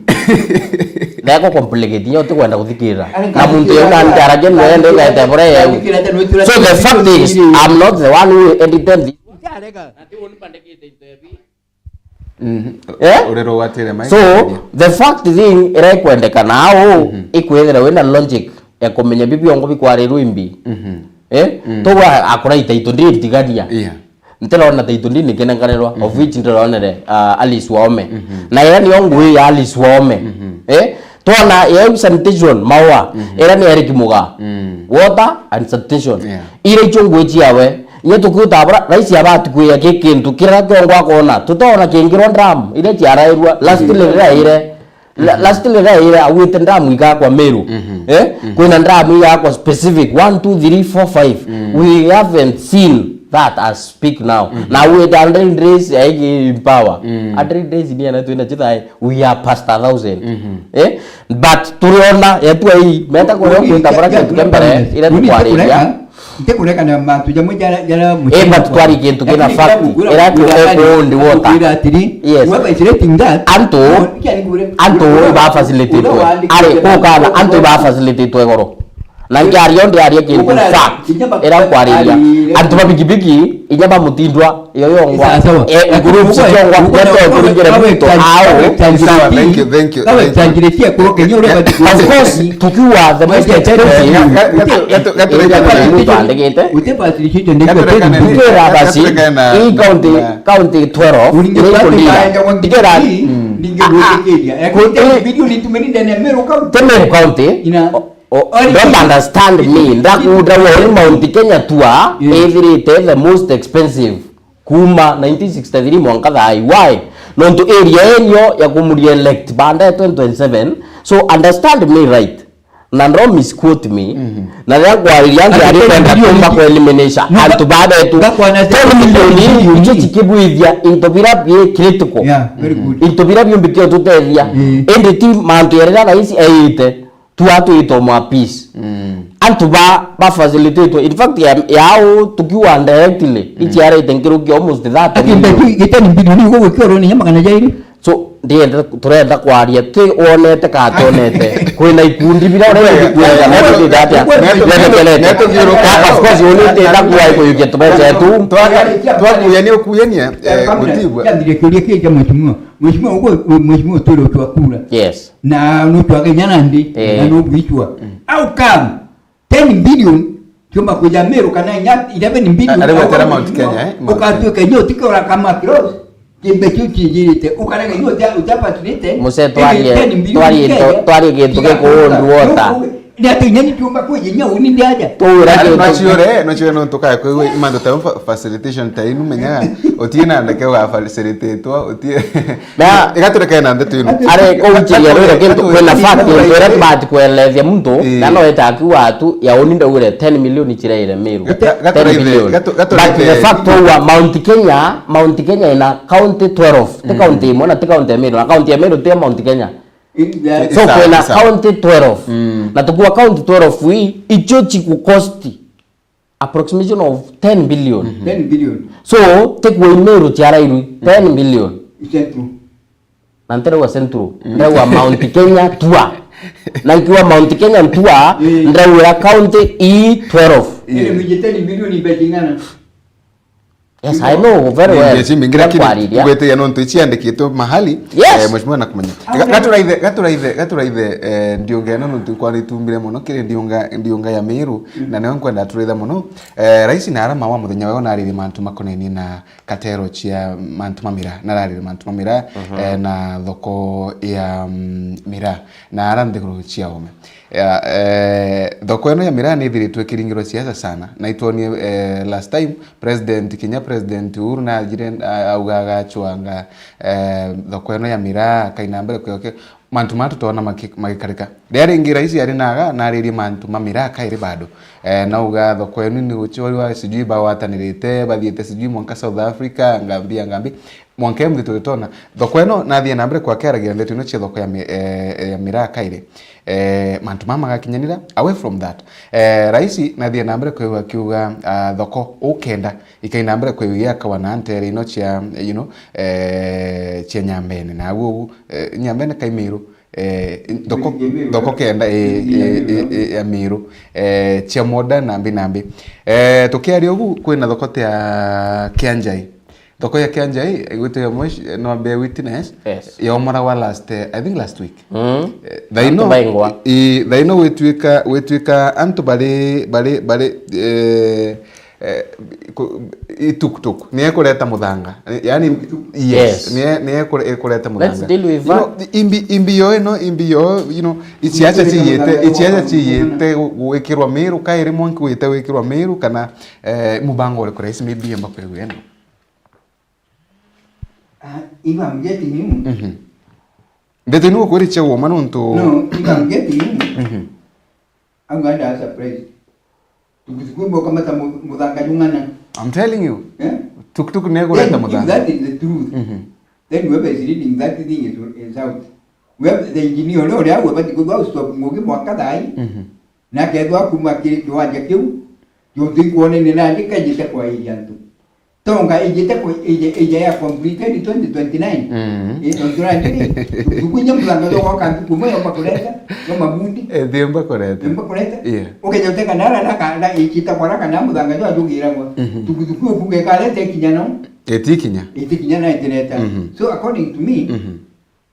Ndeko complicate, nyo tikwenda kuthikirira. Ari na muntu yo na ndara ke no ende gaete bore yeu. So the fact is, I'm not the one who edited this. Ntarega. Na ti woni bandikite into ebi. Mhm. Eh? Urero watire mai. So, the fact thing ira ikwendekana au, mhm, ikwithira wina logic ya kumenya bibi ongo bikwarirwa imbi. Mhm. Eh? Mm. Togwa akura itaito ndi ntigania. Yeah. Ntirona taito ndi nikinenganirwa, of, mhm, which ndironere, uh, Alice Waome. Mhm. Na ira niyo ngui ya Alice Waome. Mhm. Eh? Twona yeu sanitation, maua, mhm, ira ni Eric Muga. Mm. Water and sanitation. Yeah. Ira icio ngui ciawe, nye tukiuta abura, raisi abati kwia ki kintu, kira kiongwa akona, tutona kingirwa dam, ira ciarairwa, last, mhm, riraire, la-, mhm, last riraire, agwite dam igakwa Meru. Mhm. Eh? Mhm. Kwina dam igakwa specific, one, two, three, four, five. Mm. We haven't seen that as speak now. Mhm. Na wita Andre Grace aigi in power. Mm. Andre Grace ni ana twina chithai, we are past a thousand. Mhm. Eh? But turiona yetu ai meta kwa kwita bora kintu kia mbere, ira tukwariria. Ntikureka na mantu jamwe jara, jara. Eh, but twari kintu kina fact. Ira tu own water. Yes. Whoever is rating that, antu, antu ba facilitate. Are kukana antu ba facilitate goro. Na nkiaria, ndiaria kintu fact. Ira nkwariria. Antu ba bikibiki, inya ba mutindwa, yo yongwa. Sawa, sawa. Eh, lakini groups uko, ciongwa, uko na, neto uko na, kuringire uko na muntu, au. Sawa, thank you, thank you, thank you. Of course, tukiwa the most expensive, muntu andikite. Tukira basi, hii county, county twelve, ni kulinda. Tukira, ah, ah. Te Meru County. Oh, don't understand me. Ndakunda woni Mount Kenya tour, ithirite the most expensive kuma nineteen sixty-three mwanka thaa ii. Why? Nontu area yenio ya kumuria elect baada ya twenty twenty-seven. So understand me right. Na ndo misquote me. Na ria kwariria ngiari kwenda kumba ku elimination antu babetu. Ten million icio cikibwithia into bira bi critical. Yeah, very good. Into bira biumbikio tutethia. Indi ti mantu yarira raisi eite. Tua twitwa mwa peace. Antu ba, ba facilitate. In fact, ya, yao tukiwa directly, ici arete nkiruki almost thirty million. Lakini giteni mbili ni ugo gukio roni ya magana jairi. So, ndienda, turenda kwaria, twi wonete ka tonete. Kwina ikundi bira urenda kuonga, na tuti atia. Neto, neto, neto, neto, of course, unite na kuwa kuyukia tubeca tu. Twakuya ni ukuyania, eh, gutibwa. Ndire kiuria kija mheshimiwa. Mheshimiwa, ugo, mheshimiwa, utwire utwakura. Yes. Na nutwage inya nandi, eh, na nugwichwa. How come ten billion kiumba kwija Meru kana inya eleven billion? Ari gwetera Mount Kenya, eh, Mount Kenya. Ukatuika inya utikora kama close, kimbe kiu kijirite, ukarega inya utia, utia patrite, muse twarie, twarie gintu, twarie gintu gikuundwa ota. Ni ati inya ni kiumba kwija inya uni ndiaja. Twira gintu. Nwachiore, nwachiore no tukae kwigua imantu ta fa-, facilitation ta inu menyaga, utie na ndeke wa facilitatwa, utie. Na igatureke na ndeto ino. Are kuuchiria rwira kintu, kwina fact, ntu ira tubati kuelezia muntu, na no eta akiuga atu, ya uni ndaugire ten million chiraire Meru. Ga-, ga-, ten million. But the fact wa Mount Kenya, Mount Kenya ina county twelve, ti county imwe na ti county ya Meru, na county ya Meru ti ya Mount Kenya. So kwina county twelve. Na tukua county twelve wi, icho chiku cost approximation of ten billion. Ten billion. So, take away Meru chiarairwi, ten billion. Central. Na ntirauga Central, ndirauga Mount Kenya tour. Na nkiuga Mount Kenya tour, ndirauga county E twelve. Ile miji ten billion ibeji ng'ana. Yes, I know very well. Ni mbeca imbingi, lakini kwariria, tugwetiria nontu iciandikitwe mahali, yes, eh, mheshimiwa na kumenya. Ga-, gaturaithe, gaturaithe, gaturaithe, eh, ndiunga ino nontu kwa nitumbire muno kiri ndiunga, ndiunga ya Meru, na nio nkwenda aturaitha muno. Eh, rais na arama wa muthenya wao naririe mantu makonenie na katero cia mantu ma miraa, nararirie mantu ma miraa, eh, na thoko ya, mm, miraa, na ara nthiguru cia ome. Ya, eh, thoko ino ya miraa ni ithiritwe ikiringirwa siasa sana. Na itwonie, eh, last time, President, kinya President Uhuru najire, a-, auga agachwanga, eh, thoko ino ya miraa, akaina mbere kwioke. Mantu maa tutona maki-, magikarika. Riria ringi rais ari naga, naririe mantu ma miraa kairi bado. Eh, nauga thoko ino ni guchorwa, sijui bagwatanirite, bathiite sijui mwanka South Africa, ngambi, ngambi. Mwanka e muthitu ritona. Thoko ino nathie na mbere kwakeragira ndeto ino cia thoko ya mi-, eh, ya miraa kairi. Eh, mantu mama magakinyanira. Away from that, eh, rais nathie na mbere kwigua akiuga, ah, thoko ukenda ikaina mbere kwigua igiakawa na ntere ino cia, you know, eh, cia Nyambene. Na agu, eh, Nyambene kai Miru, eh, thoko, thoko kenda, eh, eh, eh, eh, ya Miru, eh, cia Moda na mbi na mbi. Eh, tukiaria ugu, kwina thoko ta ya Kianjai. Thoko ya Kianjai, igwitwo ya Moish, no be witness, yes, yomoragwa last, eh, I think last week. Mm. Eh, thaino, antu baingwa. I, thaino gwitwika, gwitwika antu bari, bari, bari, eh, eh, ku-, i tuk tuk, ni ekureta muthanga. Eh, yani, yes, yes, ni e-, ni ekure-, ekureta muthanga. Let's deal with, you know, that. Imbi, imbi yo ino, imbi yo, you know, isiasa ciyite, isiasa ciyite gu-, gwikirwa Miru, kairi mwanki wite gwikirwa Miru, kana, eh, mubango uriku rais maybe amba kwigua ino? Ah, if I'm getting you. Mhm. Ndeto ino ukwirichia guoma nontu. No, if I'm getting you. Mhm. I'm going to ask a price. Tukusikwimba ukamata mu-, muthanga jung'ana. I'm telling you. Eh? Tuk tuk ni ekureta muthanga. Then, if that is the truth, mhm, then whoever is leading that thing is, is out. Whoever the engineer uria uria agwe bati kuthwa stop ngugi mwaka thai. Mhm. Na kethwa kuma kiri kiwanja kiu, jontu ikwonene na ndi kanyite kwa iri antu. Tonga ijite ku-, ije, ije ya completed twenty twenty-nine. Mm. Eh, no tuna ndiri. Tukunya mlango yo kwa kambi kumwe yo makureta, yo mabundi. Eh, thiemba kureta. Thiemba kureta. Yeah. Ukeja uteka nara na ka, na ikita kwa raka na muthanga jo ajugira ngo. Mhm. Tukutuku kuge karete kinya no. Etikinya. Etikinya na etireta. Mhm. So according to me, mhm.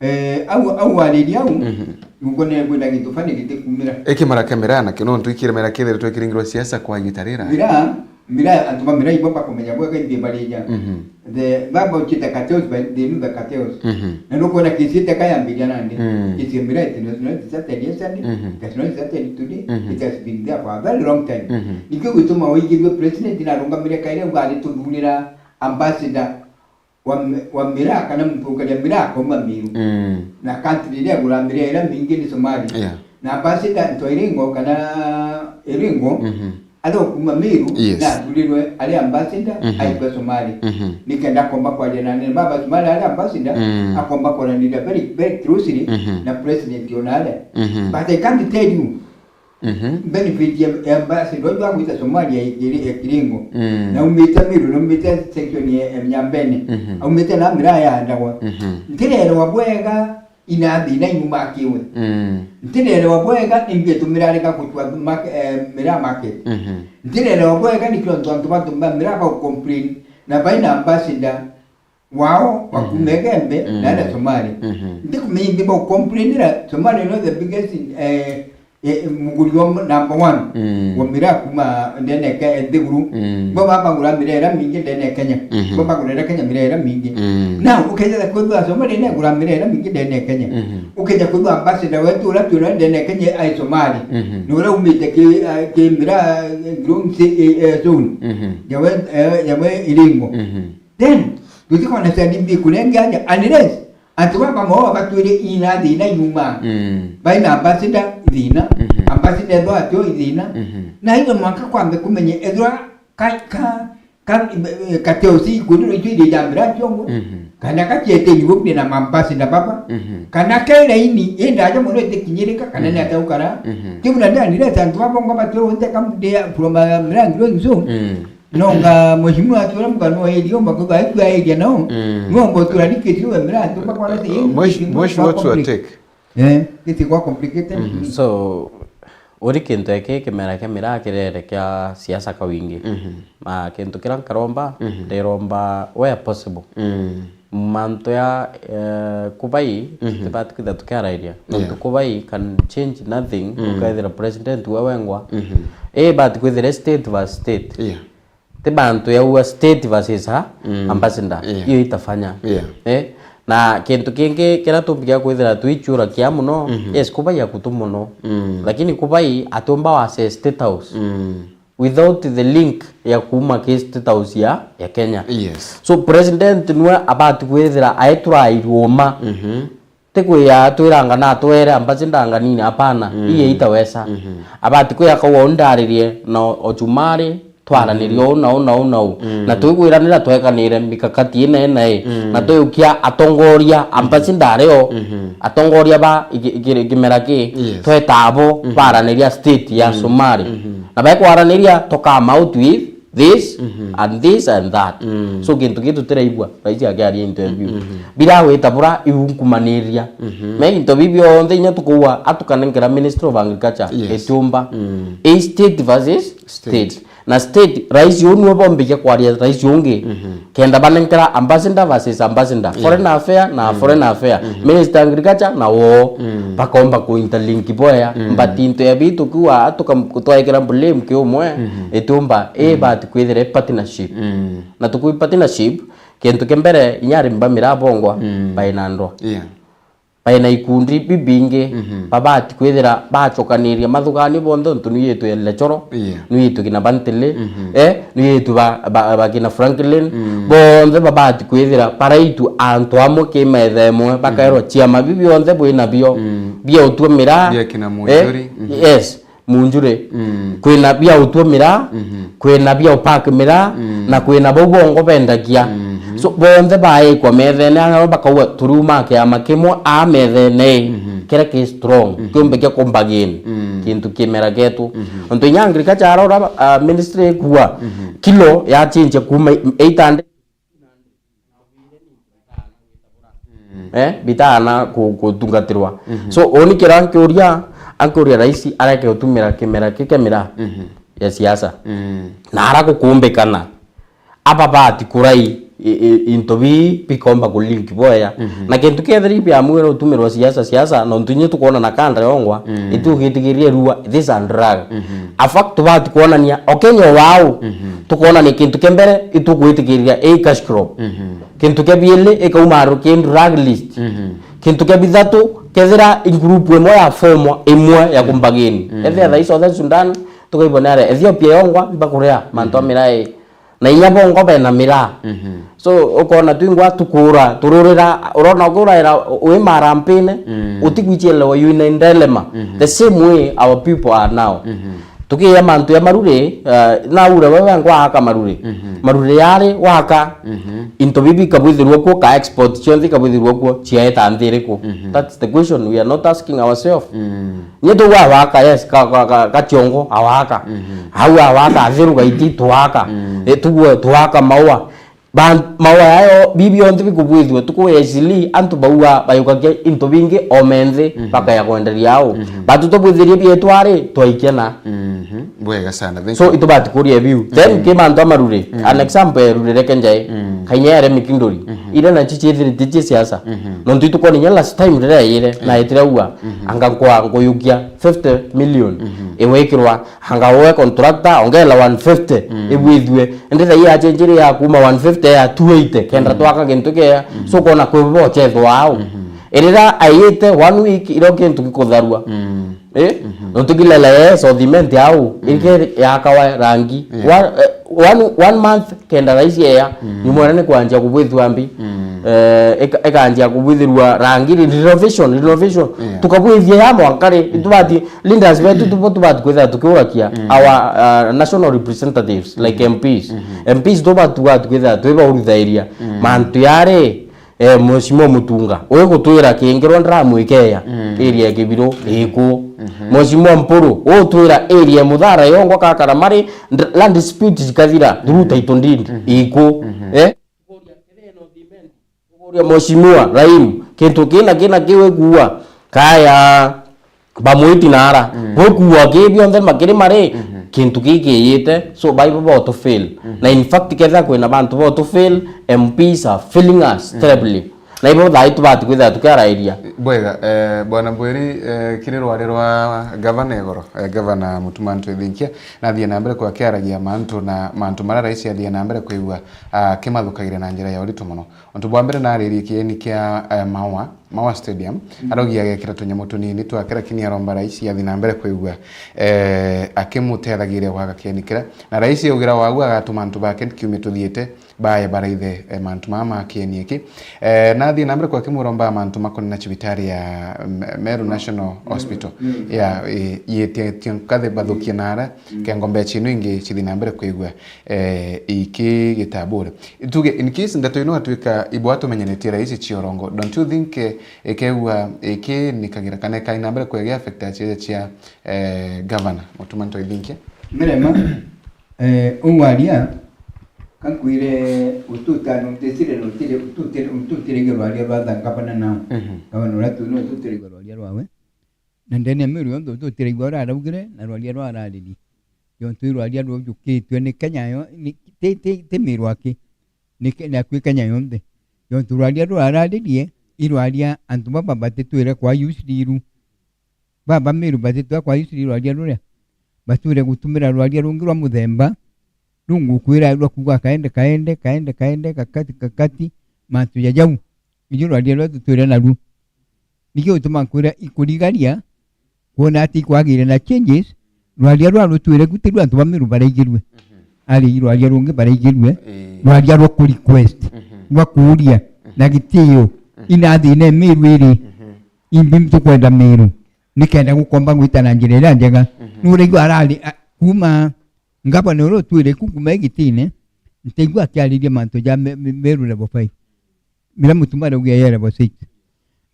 Eh, au, au wariri au, mhm. Ngonere kwenda gintu fani gitikumira. Ikimera kia miraa nakio, nontu ikimera kithiritwe kiringirwa siasa kwa igiita rira. Miraa, miraa, antu ba miraa ibo bakumenya bwega indi barija. Mhm. The, baba uchite cartels, but they know the cartels. Mhm. Na nukwona kisi ite kayambiria nandi. Mm. Kisi ya miraa, it was not started yesterday, mhm. It has not started today, mhm. It has been there for a very long time. Mhm. Nikio gituma waigirwe president na arungamire kaire uga arituthurira ambassador wa mi-, wa miraa kana muntu ukaria miraa akauma Miru. Mm. Na country iria igura miraa iria mingi ni Somalia. Yeah. Na ambassador nto iringo kana iringo, mhm. Aria ukuma Miru, yes. Na athurirwe ari ambassador, mhm. Aitwa Somalia. Mhm. Nikenda akomba kwaria na nene baba Somalia ari ambassador, mm. Akomba kwaraniria very, very closely, mhm. Na president ona aria. Mhm. But I can't tell you, mhm. Benefit ya, ya ambassador uju agwita Somalia ya Kiri-, ya Kiringo. Mm. Na aumite Miru, na aumite section ya, ya Nyambene. Mhm. Aumite na miraa yaandagwa. Mhm. Ntirerewa bwega ina thina iuma akiwe. Mm. Ntirerewa bwega nimbi etumira areka gutua mark-, eh, miraa market. Mhm. Ntirerewa bwega nikio antu, antu bantu ba miraa ba complain na baina ambassador wao wa, mhm. Kuma Igembe, mhm. Na aria Somali. Mhm. Ntikumenya imbi baucomplainira Somali no the biggest, eh, eh, muguri wa number one, mm. Wa miraa kuma ndene ke nthiguru. Mm. Bo babagura miraa iria mingi ndene Kenya. Mhm. Bo bagurira Kenya miraa iria mingi. Mm. Now, ukethira kwithirwa Somali negura miraa iria mingi ndene Kenya. Mhm. Ukeja kwithirwa ambassador wetu uria twina ndene Kenya ai Somali. Mhm. Ni uria umite ki, eh, ki miraa, eh, growing se-, eh, eh, zone. Mhm. Yawe, eh, yawe iringo. Mhm. Then, tutikona cia D B kurenge aja, unless antu baba moo batwire ina thina iuma. Mm. Baina ambassador thina, mhm. Ambassador etho atio thina. Mhm. Na ino mwaka kwambe kumenye ethwa ka, ka, ka, kateo si kundu itwire jambira jongo. Mhm. Kana kachiete ibo na mambassador baba. Mhm. Kana kaira ini, enda aja mono itikinyirika, kana, mhm. Ni ataukara. Mhm. Kiu na ndani reta antu baba ngo batio nte kam de from, uh, miraa growing zone. Mm. Nonga mheshimiwa atura mukano wa area, mbakuga aitu area nao. Mm. Nonga utura ni kiti we mira, antu bakwana ti. Mheshimiwa, what's your take? Eh, kiti kwa complicated. Mhm. So, uri kintu eki kimera kia miraa kirere kia siasa kawingi. Mhm. Na kintu kira nkaromba, mhm. Ndiromba where possible. Mm. Mantu ya, eh, kubai, mhm. Tibati kwithira tukiarairia. Yeah. Mantu kubai can change nothing, mm. Ukethira president we wengwa. Mhm. Eh, but kwithira state versus state. Yeah. Ti bantu yaua state versus ha, mm. Ambassador. Yeah. Iyo itafanya. Yeah. Eh? Na kintu kingi kiria tumbikia kwithira twichura kia muno, mhm. Yes, kubai akutu muno. Mm. Lakini kubai atumba wa se State House. Mm. Without the link ya kuuma ki State House ya, ya Kenya. Yes. So president nwe abati kwithira aiturairwe uma. Mhm. Ti kwia atwiranga na atwere ambassador nganini, hapana. Mm. Iye itawesa. Mhm. Abati kwia akauga undaririe na Ochumari, twaranirie, mm. Uu na uu na uu na uu. Mm. Na twigwiranira twekanire mikakati ina ina i. Mm. Na twiyukia atongoria, mm. Ambassador ario, mhm. Atongoria ba iki-, iki-, kimera ki, yes. Tweta abo, mhm. Baraniria state ya, mm. Somali. Mhm. Na bekwaraniria, to come out with this, mhm. And this and that. Mm. So kintu kiu tutiraigua rais akiaria interview. Mm, mhm. Biragwita bura iu nkumaniria. Mhm. Me into biu bionthe inya tukuua atukanenkera Ministry of Agriculture, yes. Itiumba. Mm. I state versus state. State. Na state, rais uu niwe bombikia kwaria rais ungi. Mhm. Kenda banenkera ambassador versus ambassador. Yeah. Foreign affair na, mm. Foreign affair. Mhm. Minister agriculture na woo. Mm. Bakomba ku interlink boya. Mm. But into ya bitu kiwa atuka-, kutwaikira blame ki umwe. Mhm. Itiumba, i, mm. But kwithire partnership. Mm. Na tukui partnership, kintu kia mbere, inya arimi ba miraa bongwa, mm. Baina ndwa. Yeah. Baina ikundi bibingi, mhm. Babati kwithira bachokaniria mathugani bonthe, untu nui itu ya Lechoro, yeah. Nui itu kina Bantele, mhm. Eh, nui itu ba, ba, ba kina Franklin, mm. Bonthe babati kwithira baraitu antu amwe ki metha imwe, bakaerwa, mm. Ciama biu bionthe bwina bio, mm. Bia utua miraa, bia kina, eh, Muchuri, mhm. Yes. Munjuri, mm, kwina bia utua miraa, mhm, kwina bia upark miraa, mm, na kwina bau bongo bendagia. Mhm. So, bonthe baikwa methene, anga bakauga, "Turiuma kiama kimwe aa methene, mhm, kiria ki strong, mhm, kiumbe kia kumbagini, mm, kintu kimera ketu." Mhm. Ontu inya agriculture arora, ah, ministry ikua, mhm, kilo ya change kuma eight hundred, mm, eh, bitana ku-, kutungatirwa. Mhm. So, uni kira nkiuria, ankiuria raisi areke gutumira kimera kikemira, mhm, ya siasa. Mm. Na ara gukumbikana, aba bati kurai i-, i-, into bii bikomba kulink bwega. Mhm. Na kintu kethiri biamwira utumirwa siasa, siasa, nontu inya tukwona na kanda yongwa, mm, itu gitigiria rua, this and drug. Mhm. A fact tubati kwonania, o Kenya wau, mhm, tukwonania kintu kia mbere, itugwitikiria i cash crop. Mhm. Kintu kia biili, ikauma aru ki drug list. Mhm. Kintu kia bithatu, kethira i group imwe ya form imwe ya, mhm, kumbagini. Mhm. Ethia thaii Southern Sudan, tukaibonera Ethiopia yongwa, mbakuria mantu, mhm, a miraa. Na inya bongo bena miraa. Mhm. So, ukona twingwa tukura, tururira, urona ukuraira wi marampine, mm, utigwichielewa, you in a dilemma. Mhm. The same way our people are now. Mhm. Tukiya mantu ya maruri, uh, na ure wewe ngwaka maruri. Mhm. Maruri yari waka, mhm, into bibi kabwithirwa kuo, ka export cionthe kabwithirwa kuo, ciaeta nthi iriku? Mhm. That's the question we are not asking ourselves. Mm. Nye tugu awaka, yes, ka, ka, ka, ka chiongo awaka. Mhm. Au awaka, athiru gaiti twaka. Mm. E, tugu twaka maua. Ba, maua yayo, bibi onthe bikubwithua, tuku ya isili, antu baua, bayukagia into bingi o menthe, mhm, bakaya kwenderia au. Mhm. Batu tubwithirie bietwari, twaikena. Mhm. Bwega sana, thank you. So, itubati kuria biu. Then, mhm, ki mantu amaruri, mm, an example ya ruri reke njai, mm, kainya yare mikinduri. Mhm. Ire na chichi ithiri tiji siasa. Mhm. Nontu itukoni nya last time rire yire, mm, na itire ua, mhm, anga nkwa nkuyukia fifty million. Mhm. Iwikirwa, anga we contractor, ongela one fifty, mm, ibwithue. Indi thaii ya change ya kuma one fifty ya two eighty, kenda, mm, twaka kintu kia. Mhm. So, kona kwi bo chethwa au. Mhm. Irira aiyite one week, iro kintu gikutharua. Mm. Eh? Mhm. Nontu kilele ye so cement au, mm, ike yakawa rangi. Yeah. One, eh, one, one month kenda raisi eya, mm, nyumwene ni kwanjia kubwithua mbi. Mm. Eh, ika-, ikanjia kubwithirua rangi, re-, renovation, renovation. Yeah. Tukabwithia ya mwanka ri, mm, itubati, leaders betu tubo tubati kwithira tukiurakia, mm, our, uh, national representatives, like, mm, M Ps. Mhm. M Ps tubati kwithira twibaurithairia, mm, mantu yari, eh, Mheshimiwa Mutunga, ugutwira Kingirwa ndramwikeya, mm, area ya Kibiru, mm, iku. Mhm. Mheshimiwa Mpuru, ugutwira area ya Muthara yongwa ka Karamari, nd-, land dispute cikathira, through, mm, title deed, mhm, iku. Mhm. Eh? Kuria Mheshimiwa Rahim, kintu kina, kina kiwe kuwa, kaya, bamwiti nara. Mm. Gwikuwa ki bionthe makiri mari, mhm, kintu kiki kiyite, so baibo bo to fail. Mhm. Na in fact, kethira kwina bantu bo to fail, M Ps are failing us, mhm, terribly. Na ibo thaai tubati kwithira tukiarairia. Bwega, eh, Bwana Mbwiri, eh, kiri rwari rwa gavana igoro, eh, gavana Mutuma Ntwithinkia, nathie na mbere kwa kiaragia mantu na mantu maria raisi athie na mbere kwigua, ah, akimathukagira na njira ya uritu mono. Untu bwa mbere naaririe kieni kia, eh, Maua, Maua Stadium, mm, araugia agekira tunyamu tunini twake, lakini aromba raisi athi na mbere kwigua, eh, akimutethagiria gwaka kieni kiria. Na raisi augira wagu agatuma antu bake kiumia tuthiite bae baraithe, eh, mantu maa ma kieni iki. Eh, nathi na mbere kwa akimuromba mantu makoni na cibitari ya, mm, Meru National Hospital. Mm. Ya, eh, yietie tio nkathi bathukie nara, mm, kengo mbecha ino ingi cithi na mbere kwigua eh, iki gitambure. Tuge, in case ndeto ino atuika ibwa tumenyeretie raisi Chiorongo, don't you think, eh, ikegua iki nikagira kana ikai na mbere kwege affect acheja chia, eh, governor? Mutuma Ntwithinkia. Mirema, eh, ungwaria, kankwire ututano, utesire, utire, utire, utire rwaria rwa the governor now. Mhm. Governor uria twino ututire rwaria rwawe. Na ndene ya Meru yonthe tutiraigua uria araugire na rwaria rwa araririe. Yontu i rwaria rujukitue ni Kenya yo, ni, ti, ti, ti Meru aki. Ni Ke-, ni akui Kenya yonthe. Yontu rwaria rwa araririe, i rwaria antu baba batitwire kwa Yusriru. Baba Meru batitwire kwa Yusriru rwaria ruria. Batwire gutumira rwaria rungi rwa muthemba, rungukwira rwa kuuga kaende, kaende, kaende, kaende, kakati, kakati, mantu ja jau. Irio rwaria ruria tutwire naruo. Nikio gituma nkwira ikurigaria, kwona ati ikwagire na changes, rwaria rwa rutwire ku ti rwa antu ba Meru baraigirue. Mhm. Ari rwaria rungi baraigirue, eh, rwaria rwa ku request, mhm, rwa kuuria, mhm, na gitio, mhm, ina thina Meru iri, mhm, imbi tukwenda Meru. nikenda gukomba gwita na njira iria njega. Mhm. Nuraigua arari, a, kuma ngavana uria utwire ku kuma igitine, ntaigua akiariria mantu ja Me-, Me-, Meru Level five. Mira Mutuma arauga ya Level six.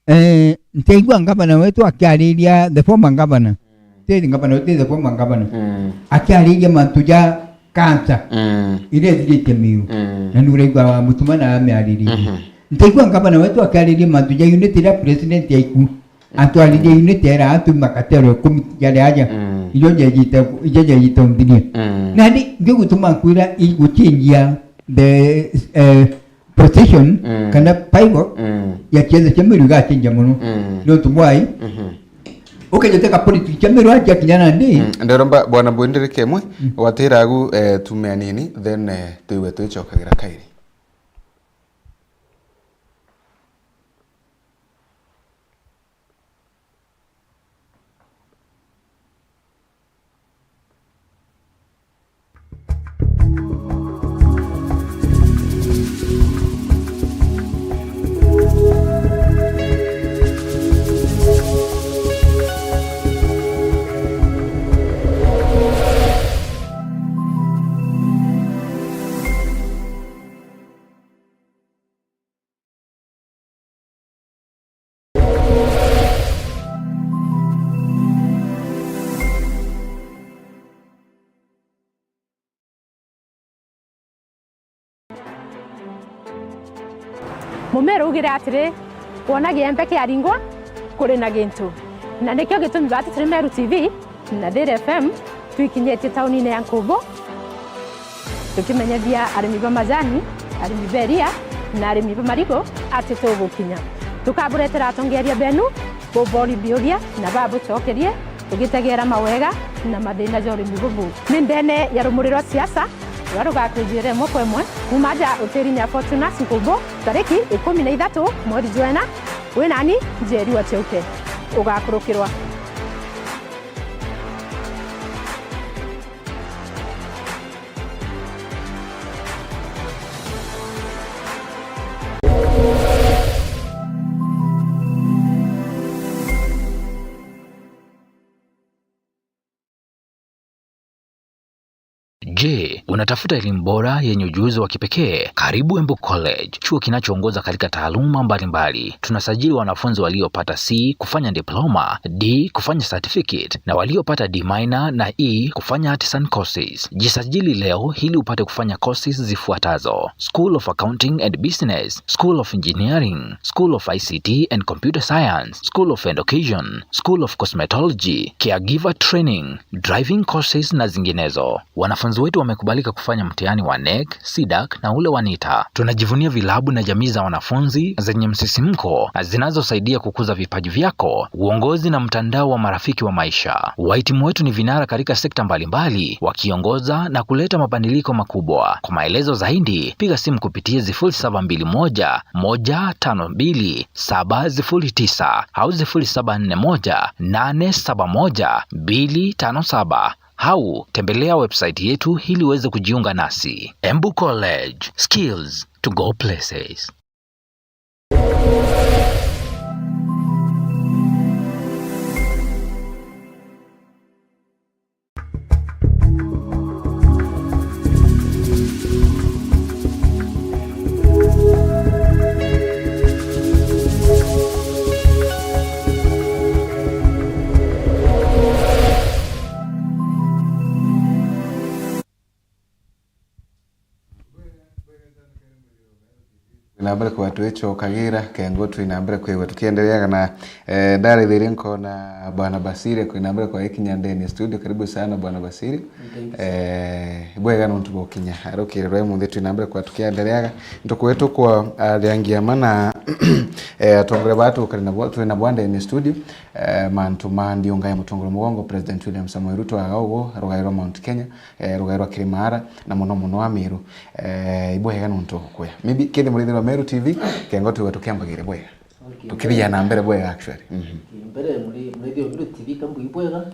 Eh, ntaigua ngavana wetu akiariria, the former governor. Mm. Ti ngavana wetu, the former governor. Mm. Akiariria mantu ja cancer. Mm. Iria ithiritie Meru. Mm. Na nuraigua Mutuma na amiaririe. Mhm. Ntaigua ngavana wetu akiariria mantu ja unit iria president aiku. Atwaririe unit era atu makatero ikumi jari aja. Mm. Ijo jejite, ijo jejite umbirie. Mm. Nandi ngigutuma nkwira iguchinjia the, eh, position, mm, kana pivot, mm, ya ciethe cia Meru igachinja mono. Mm. Nontu bwai, mhm, ukejete ka politics cia Meru aja kinya nandi. Mm. Nderomba bwana Bwendere kemwe, mm, watira agu, eh, tume anini, then, eh, twiwe twicokagira kairi. Mumero ugire atiri, "Wona giembe kiaringwa, kuri na gintu." Na nikio gitumi bati turi Meru T V, na Dairy F M twikinyitie taunine ya Nkubu, tukimenyethia arimi ba majani, arimi ba iria, na arimi ba marigu ati tugukinya. Tukaburetera atongeria benu, bubori biuria na babucokerie, tugitegera mawega na mathina ja urimi bubu. Ni ndene ya rumuri rwa siasa, ruria rugakwijira imwe kwa imwe, kuma aja utiriine ya Fortunas Nkubu, tariki ikumi na ithatu mweri jwa ina, wi nani, Njeri wa Chiuke. Ugakurukirwa. Je, unatafuta elimu bora yenye ujuzi wa kipekee? Karibu Embu College, chuo kinachoongoza katika taaluma mbalimbali. Tunasajili wanafunzi waliopata C kufanya diploma, D kufanya certificate, na waliopata D minor na E kufanya artisan courses. Jisajili leo ili upate kufanya courses zifuatazo: School of Accounting and Business, School of Engineering, School of I C T and Computer Science, School of Education, School of Cosmetology, Caregiver Training, driving courses na zinginezo. Wanafunzi wetu wamekubalika kufanya mtihani wa NEC, CDAC na ule wa NITA. Tunajivunia vilabu na jamii za wanafunzi zenye msisimko na zinazosaidia kukuza vipaji vyako, uongozi na mtandao wa marafiki wa maisha. Wahitimu wetu ni vinara katika sekta mbalimbali, wakiongoza na kuleta mabadiliko makubwa. Kwa maelezo zaidi, piga simu kupitia sifuri saba mbili moja, moja tano mbili, saba sifuri tisa au sifuri saba nne moja, nane saba moja, mbili tano saba. Au tembelea website yetu ili uweze kujiunga nasi. Embu College, skills to go places. Twina mbere kwa twicokagira, kengo twina mbere kwigua tukiendereaga na, eh, ndarithirie nkona Bwana Basiri kwina mbere kwa ikinya ndene studio. Karibu sana Bwana Basiri. Thank you. Eh, bwega nontu bwa ukinya rukiri rwa imunthi twina mbere kwa tukiendereaga. Ntuku yetu kwa, ah, athiangi ama na, eh, atongoria baa tukari nabo, twina bwa ndene studio, eh, mantu ma ndiunga ya mutongoria mugongo President William Samoei Ruto aga uguo, rugai rwa Mount Kenya, eh, rugai rwa Kirimara, na muno muno Amiru. Eh, ibwega nontu kuya. Maybe kethira murithirwa Meru T V, kengo twiwe tukiambagira bwega. Okay, tukithia mbere na mbere bwega actually. Mhm. Okay, mbere muri-, murithirwa Meru T V kambu ibwega,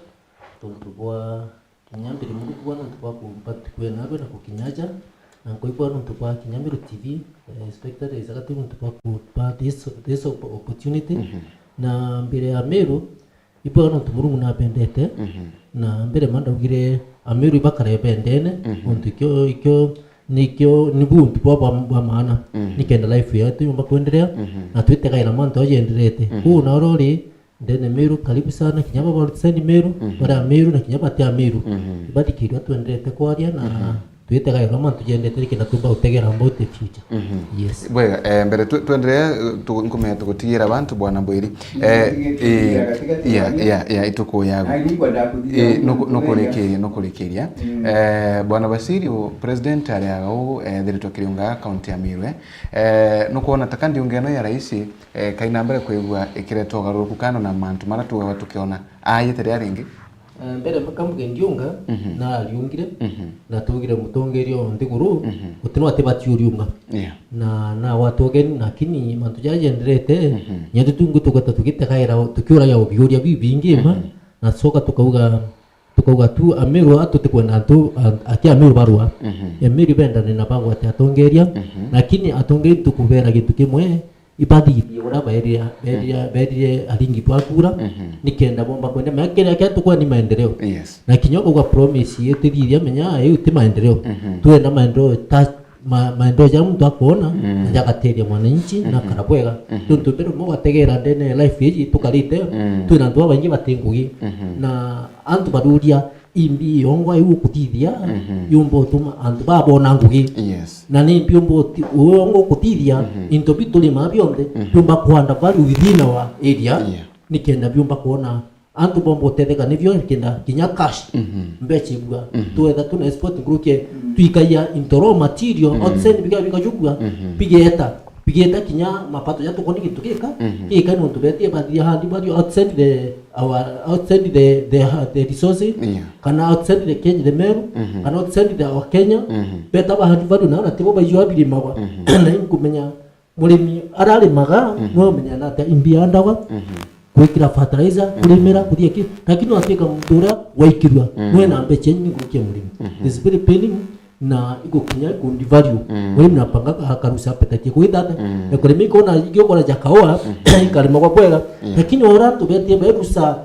tontu bwa kinya mbere muri kuwa nontu bwa kumbati kwena abwe na kukinyaja, na nkoigwa nontu bwa kinya Meru T V, eh, especially is a nontu bwa kuba this, this op-, opportunity. Mhm. Na mbere ya Meru, Ibwega nontu Murungu nabendete, Mhm. na mbere ma ndaugire Ameru ibakare bendene, Mhm. nontu ikio, ikio, nikio, nibu untu bwa, bwa, bwa maana. Mhm. Nikenda life yetu yumba kwenderea, Mhm. na twitegaira mantu ajenderete. Mhm. Kuu na urori, ndene Meru, karibu sana, kinya baba outside Meru, Mhm. bari Ameru na kinya bati Ameru. Mhm. Ibathikirwa twenderete kwaria na Mhm. twitegaira mantu jendete nikenda tumba utegera about the future. Mhm. Yes. Bwega, eh, mbere tu-, twenderee, eh, tu-, nkumenya tugutigira bantu bwana Mbwiri. Eh, eh, ya, ya, ya, ituku yagu. Eh, nuku-, nukurikiria, nukurikiria. Mm. Eh, bwana Basiri, u-, president ari au, eh, thiritwa kiriunga county ya Meru, eh. Eh, nukwona ta kandi ungi ino ya rais, eh, kaina mbere kwigua ikiretwa ugaruruku kando na mantu mara tugaga tukiona. Ayite ria ringi? Eh, mbere maka mbuge ndiunga, Mhm. nariungire, Mhm. na tugire mutongeria o nthiguru, Mhm. guti no ati bati uriunga. Yeah. Na, na watu ugeni, lakini mantu jaja jenderete, Mhm. nyetu tungu tugweta tugitegaira, tukiuragia biuria bibingi ma, Mhm. na coka tukauga, tukauga tu Ameru a tutikwenda antu, a-, ati Ameru barua. Mhm. Ameru bendane na bagwate atongeria, Mhm. lakini atongeria tukubera gintu kimwe, ibathithie uria bairire, bairire, Mhm. bairire aringi bwa kura, Mhm. nikenda bomba kwenda menya kiria kia tukwa ni maendeleo. Yes. Na kinya ukauga promise itithithia menya iu ti maendeleo. Mhm. Twenda maendeleo ta, ma-, maendeleo ja muntu akwona, Mhm. na jagateria mwananchi, na Mhm. kara bwega. Mhm. Tontu mbere mo gategera ndene life iji tukarite, Mhm. twina antu babaingi bati ngugi. Mhm. Na antu baruria imbi yongwa iu ukuthithia, Mhm. yumba utuma antu babona ngugi. Yes. Na ni imbi umba uti-, yongwa ukuthithia, Mhm. into biu turimaa bionthe, Mhm. biumba kuanda value within our area, Yeah. nikenda biumba kuona antu bomba utetheka nibio, nikenda kinya cash, Mhm. mbecha ibua. Mhm. Twetha tuna export group ye, Mhm. twikaia into raw material, Mhm. outside biga bikajugua, Mhm. bigeta, bigeta kinya mapato ja tukoni gintu gika, Mhm. gika nontu betie bathia handi value outside the our outside the, the, the resources, Yeah. kana outside the Kenya, the Meru, Mhm. kana outside the our Kenya, Mhm. beta ba hand value na, na tibo baijua birimagwa. Mhm. Na inkumenya murimi ararimaga, Mhm. no menya na ata imbi andagwa, Mhm. gwikira fertilizer, Mhm. kurimira, kuthia ki, lakini watwika muntu uria waikirua, Mhm. no ena mbecha nyingi gukia murimi. Mhm. It's very paining. Na igukinya ikundi value. Mm. Murimi napanga akarusa appetite ya kuithata. Mm. Na kurima ikona igio kora ja kaua, Mm. ikarima kwa kwega. Yeah. Lakini ora antu betie berusa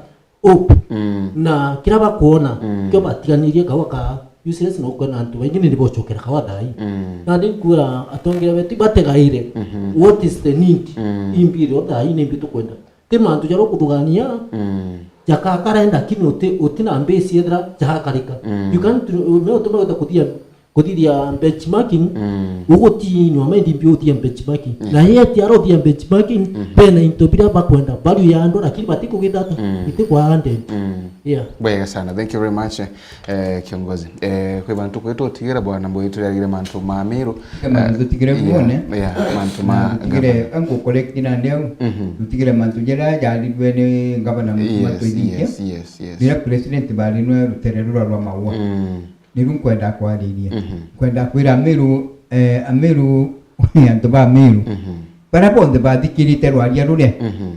up. Mm. Na kira bakuona, Mm. kio batiganirie kaua ka useless na ukona antu baingi ni bocokera kaua thai. Mm. Na ndi nkuga atongeria betu bategaire. Mm-hmm. What is the need? Mm. Imbi rio thai ni imbi tukwenda. Ti mantu jaria ukuthugania, Mm. jaka karenda, lakini uti, uti na mbesi ethira jagakarika. Mm. You can't, me utume wita kuthia, kuthithia benchmarking, Mm. ugutinywa mendi mbi uthia benchmarking. Yeah. Na yeti arothia benchmarking, Mm-hmm. bena into biria bakwenda, value ya andu, lakini batikugithata, Mm. iti kwa hundred. Mm. Yeah. Bwega sana. Thank you very much. Eh, kiongozi. Eh, kwi bantu kwitu utigire bwana Mbui, turiarigire mantu ma Meru. Kama Eh, tutigire yeah, guone. Yeah, mantu ma Na tutigire gavana. Angu collect na ndeu. Mhm. Tutigire mantu jera jarirwe ni gavana Mutuma Yes, twigikia. Yes, yes, yes. Rira president barinwe rutere rura rwa maua. Mm. Niru nkwenda kwariria. Mhm. Nkwenda kwira Ameru, eh, Ameru, antu ba Ameru. Mhm. Bara bonthe bathikirite rwaria ruria. Mhm.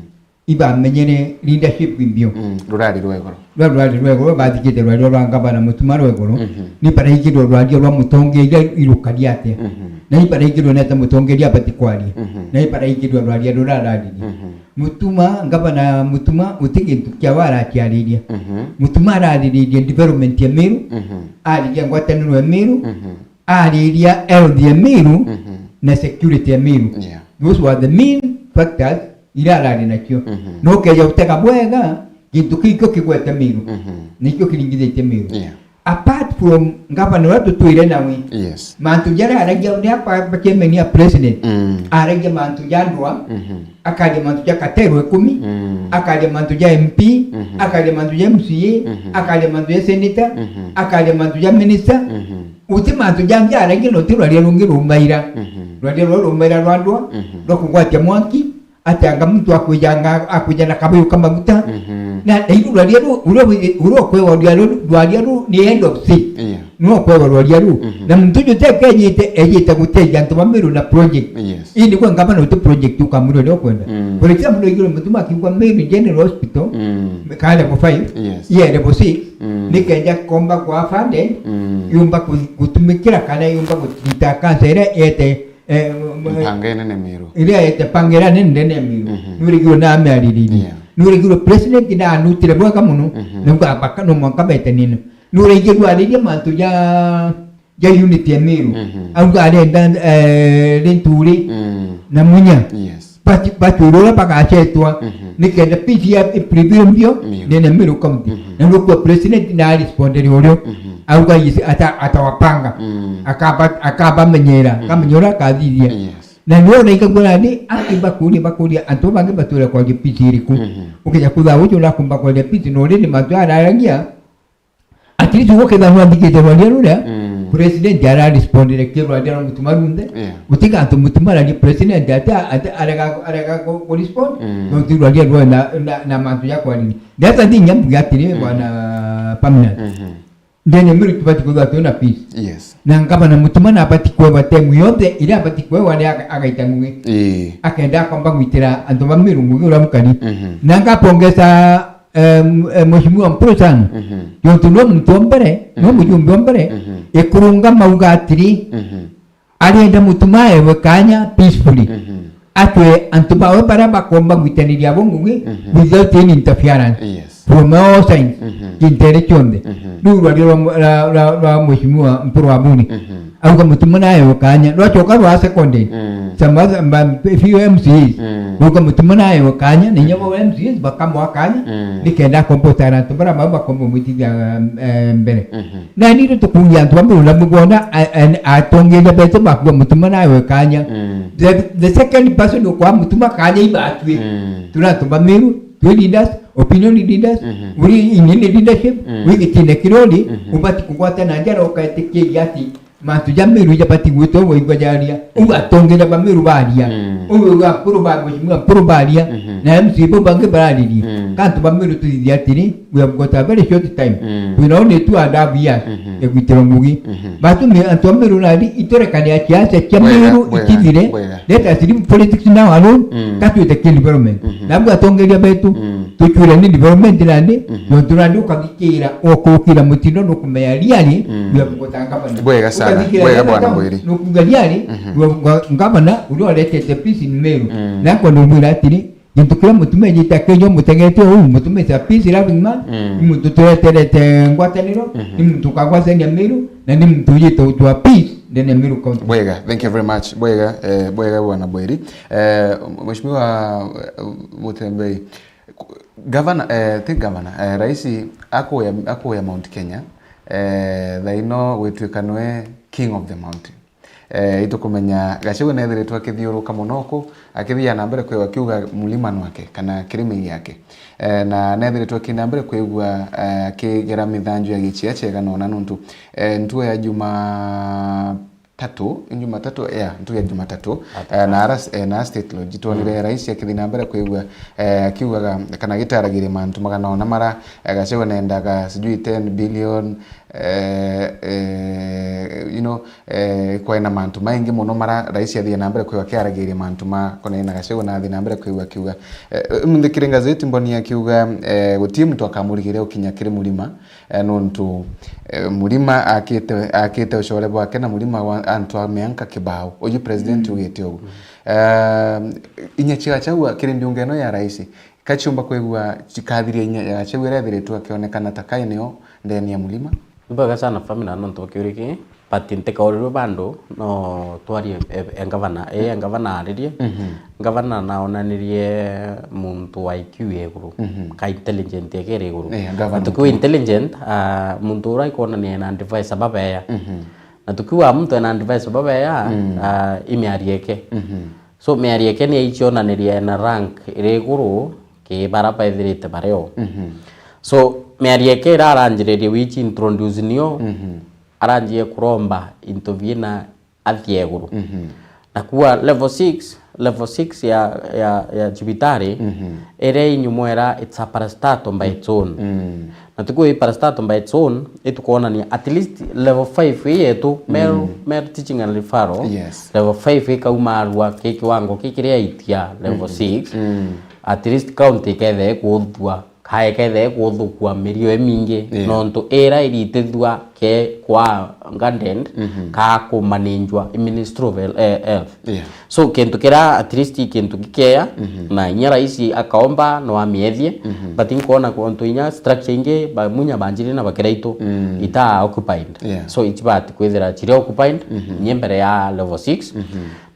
Ibamenyere leadership imbio. Mm, rurari rwa iguru. Rwa rurari rwa iguru, bathikite rwaria rwa ngavana Mutuma rwa iguru. Mhm. Ni baraigirwe rwaria rwa mutongeria irukaria atia. Mhm. Na ni baraigirwe neta mutongeria abati kwaria. Mhm. Na ni baraigirwe rwaria rurarariria. Mhm. Mutuma, ngavana Mutuma, uti gintu kia warakiariria. Mhm. Mutuma arariririe development ya Meru, Mhm. ariria ngwataniro ya Meru, Mhm. ariria health ya Meru, Mhm. na security ya Meru. Yeah. Those were the main factors irarari nakio. Mhm. No ukeja utega bwega, gintu kiu kio kigwete Meru. Mhm. Nikio kiringithitie Meru. Yeah. Apart from governor uria tutwire nawe, Yes. mantu jaria aragia uria kwa chairman ya president, Mm. aragia mantu ja ndwa, Mhm. akaria mantu ja katero ikumi, Mm. akaria mantu ja M P, Mhm. akaria mantu ja M C A, Mhm. akaria mantu ja senator, Mhm. akaria mantu ja minister. Mhm. Uti mantu jangi aragia na uti rwaria rungi rumaira. Mhm. Rwaria rwa rumaira rwa ndwa, Mhm. rwa kugwatia mwanki, ati anga muntu akwija nga-, akwija na kabuyu ka maguta. Mhm. Na, na iru rwaria ru, uria wi-, uria ukwewa rwaria ru, rwaria ru ni end of stage. Yeah. Ni ukwewa rwaria ru. Mhm. Na muntu uju tekejite, ejite guteja antu ba Meru na project. Yes. Ii niguo ngavana uti project ukamwira uria ukwenda. Mm. For example, iguru Mutuma akiuga Meru General Hospital, Mm. ka level five, Yes. ye level six, Mm. ni keja komba kwa funded, Mm. yumba ku-, gutumikira kana yumba gutita cancer iria yete, eh, m-, Mpanga inene Meru. iria yete mpanga iria nene ndene ya Meru. Mhm. Nurigirwe na ameariririe. Yeah. Nuraigirwe president na anutire bwega muno, mhm, nauga baka no mwanka bete nini. Nuraigirwe ariria mantu ja, ja unity ya Meru. Mhm. Auga arenda, eh, Linturi, mm, na Munya. Yes. Bati-, batwire uria bagacetwa, mhm, nikenda peace ya prevail mbio, mbio, ndene Meru County. Mhm. Na nukuo president na arespondere urio. Mhm. Auga yes, ata-, atawapanga. Mm. Akaba-, akabamenyera, mhm, akamenya uria akathithia. Yes. Na ndio naigagua nandi, angi bakuria, bakuria, antu bangi batwire kwaria peace iriku. Mhm. Ukija kutha uju na kumba kwaria peace, no riri mantu araragia, at least uguketha nwathikite rwaria ruria, mm, president ararespondere ki rwaria rwa Mutuma runthe. Yeah. Gutiga antu Mutuma araria president ati, ati arega, arega ku, ku respond, mm, no ti rwaria rwa na, na, na mantu ja kwariria. That's the thing, nyambuge atiri, mm, bwana Permanent. Mhm. Ndene Meru tubati kwithirwa twina peace. Yes. Na ngavana Mutuma nabati kwewa temu yonthe iria abati kwewa ni aga-, agaita ngugi. Ii. Akenda akomba gwitira antu ba Meru ngugi uria mukari. Mhm. Na ngapongeza, em, em, Mheshimiwa Mpuru sana. Mhm. Yontu no muntu wa mbere, no, mhm, mujumbe wa mbere, mhm, ikurunga mauga atiri, mhm, arenda Mutuma ewe kanya peacefully. Mhm. Atwe antu bawe baria bakomba gwitaniria abo ngugi, mhm, without any interference, yes, from all sides, mhm, kintere kionthe. Mhm. Riu rwaria rwa, rwa, rwa, rwa Mheshimiwa Mpuru Aburi, mhm, auga Mutuma naewe kanya, rwacoka rwa seconded. Mm. Some other, ma-, few M C As, mm, rauga Mutuma naewe kanya, na inya, mhm, bo M C As bakamwa kanya, mm, nikenda akomba utara antu baria bau bakomba mwitithia, eh, mbere. Mhm. Na ni ritukugia antu amwe na mugona, a-, a-, atongeria betu bakua Mutuma nawe kanya. Mm. The, the second person ukwa Mutuma kanya ibatwi. Mm. Turi antu ba Meru, twi leaders, opinion leaders, mhm, uri in any leadership, mm, wi gitine kiria uri, mhm, ubati kugwata na njara ukaitikiria ati mantu ja Meru jabati gwitwa waigua jaria. Uu atongeria ba Meru baria. Mm. Uu akuru ba Mheshimiwa Mpuru baria. Mhm. Na M C A bau bangi bararirie. Mm. Ka antu ba Meru tuthithia atiri, we have got a very short time. Mm. Twina only two and a half years, mhm, ya gwitira ngugi. Mhm. Batu me antu a Meru nandi iturekania siasa cia, bwega, Meru, bwega, itithire. Bwega. Let us leave politics now alone. Mm. Ka twite ki development. Mhm. Na bwa atongeria betu, mm, tucwire ni development nandi, mhm, nontu nandi ukathikira, ukukira mutindo nukumenya riari, mm, we have got a governor. Bwega sana. Ukathikira bwega, riari bwana Mwiri. Nukuga riari, mhm, we have got governor uria uretete peace in Meru. Mm. Na kwa numwira atiri, gintu kiria Mutuma ejite Kenya umutegete uu, Mutuma is a peace loving man, mm, ni muntu tureterete ngwataniro, mhm, ni muntu ukagwacania Meru, na ni muntu ujite utua peace ndene ya Meru County. Bwega, thank you very much. Bwega, eh, bwega bwana Bwiri. Eh, Mheshimiwa, eh, Mutembei, ku-, gavana, eh, ti gavana, eh, rais akuya, akuya Mount Kenya, eh, thaino gwituika nwe king of the mountain. Eh, itukumenya Gachagua nethiritwe akithiuruka mono ku, akithia na mbere kwiwa akiuga mulima nwake, kana kirimi giake. Eh, na nethiritwe akina mbere kwigua, eh, akigera mithanju ya gichia chega nona nuntu, eh, ntuo ya Jumatatu, Jumatatu, yeah, ntuo ya Jumatatu, eh, na ara, eh, na State Lodge, twonire rais akithii na mbere kwigua, eh, akiugaga kana gitaragiria mantu magana ona mara, eh, Gachagua nendaga sijui ten billion, eh, eh, you know, eh, kwina mantu maingi mono mara rais athii na mbere kwigua akiaragiria mantu ma konene na Gachagua na athii na mbere kwigua akiuga. Eh, munthikire ngazeti mboni akiuga, eh, gutii muntu akamurigiria ukinya kiri murima, eh, nontu, eh, murima akite, akite ucore bwake na murima wa antu a mianka kibao. Uyu president, mm, ugite ugu. Mm. Eh, inya cia Gachagua kiri ndiunga ino ya rais, kachiumba kwigua chikathiria inya ya Gachagua iria ethiritwe akionekana ta kai nio ndeni ya murima? Ni bwega sana Famina nontu wa kiuria kii, but ntikaurirwe bandu no twarie e, e ngavana, e, e ngavana aririe. Mhm. Ngavana naonanirie muntu wa I Q ya iguru, mhm, ka intelligent yake iri iguru. Eh, ngavana. Na tukiuga intelligent, ah, muntu uria ikwonania ena device babeya. Mhm. Na tukiuga muntu ena device babeya, mm, ah, imiario yake. Mhm. So miario yake ni icionaniria ena rank iri iguru ki bara bethirite bario. Mhm. So miario yake ira aranjiririe wichi introduce nio, mhm, aranjie kuromba into biina athie iguru. Mhm. Na kuwa level six, level six ya, ya, ya cibitari, mhm, iria inyumwera it's a parastatal by its own. Mm. Na tukuwa i parastatal by its own, itukwonania at least level five ii yetu, Meru, mm, Meru Teaching and Referral, yes, level five ikaumarua ki kiwango ki kiria itia level, mhm, six, mm, at least county ikethea ikuthua, ka ikethea ikuthukua mirio imingi, yeah, nontu ira iritithua eh, kwa garden, mhm, ka kumanenjwa i Ministry of Health, eh, Health. Yeah. So, kintu kiria at least kintu gikeya, mhm, na inya rais akaomba no amiethie, mhm, but nkwona kuntu inya structure ingi ba-, Munya banjiri na Bakiraitu, mm, ita occupied. Yeah. So, itibati kwithira chiri occupied, mhm, nye mbere ya level six. Mhm.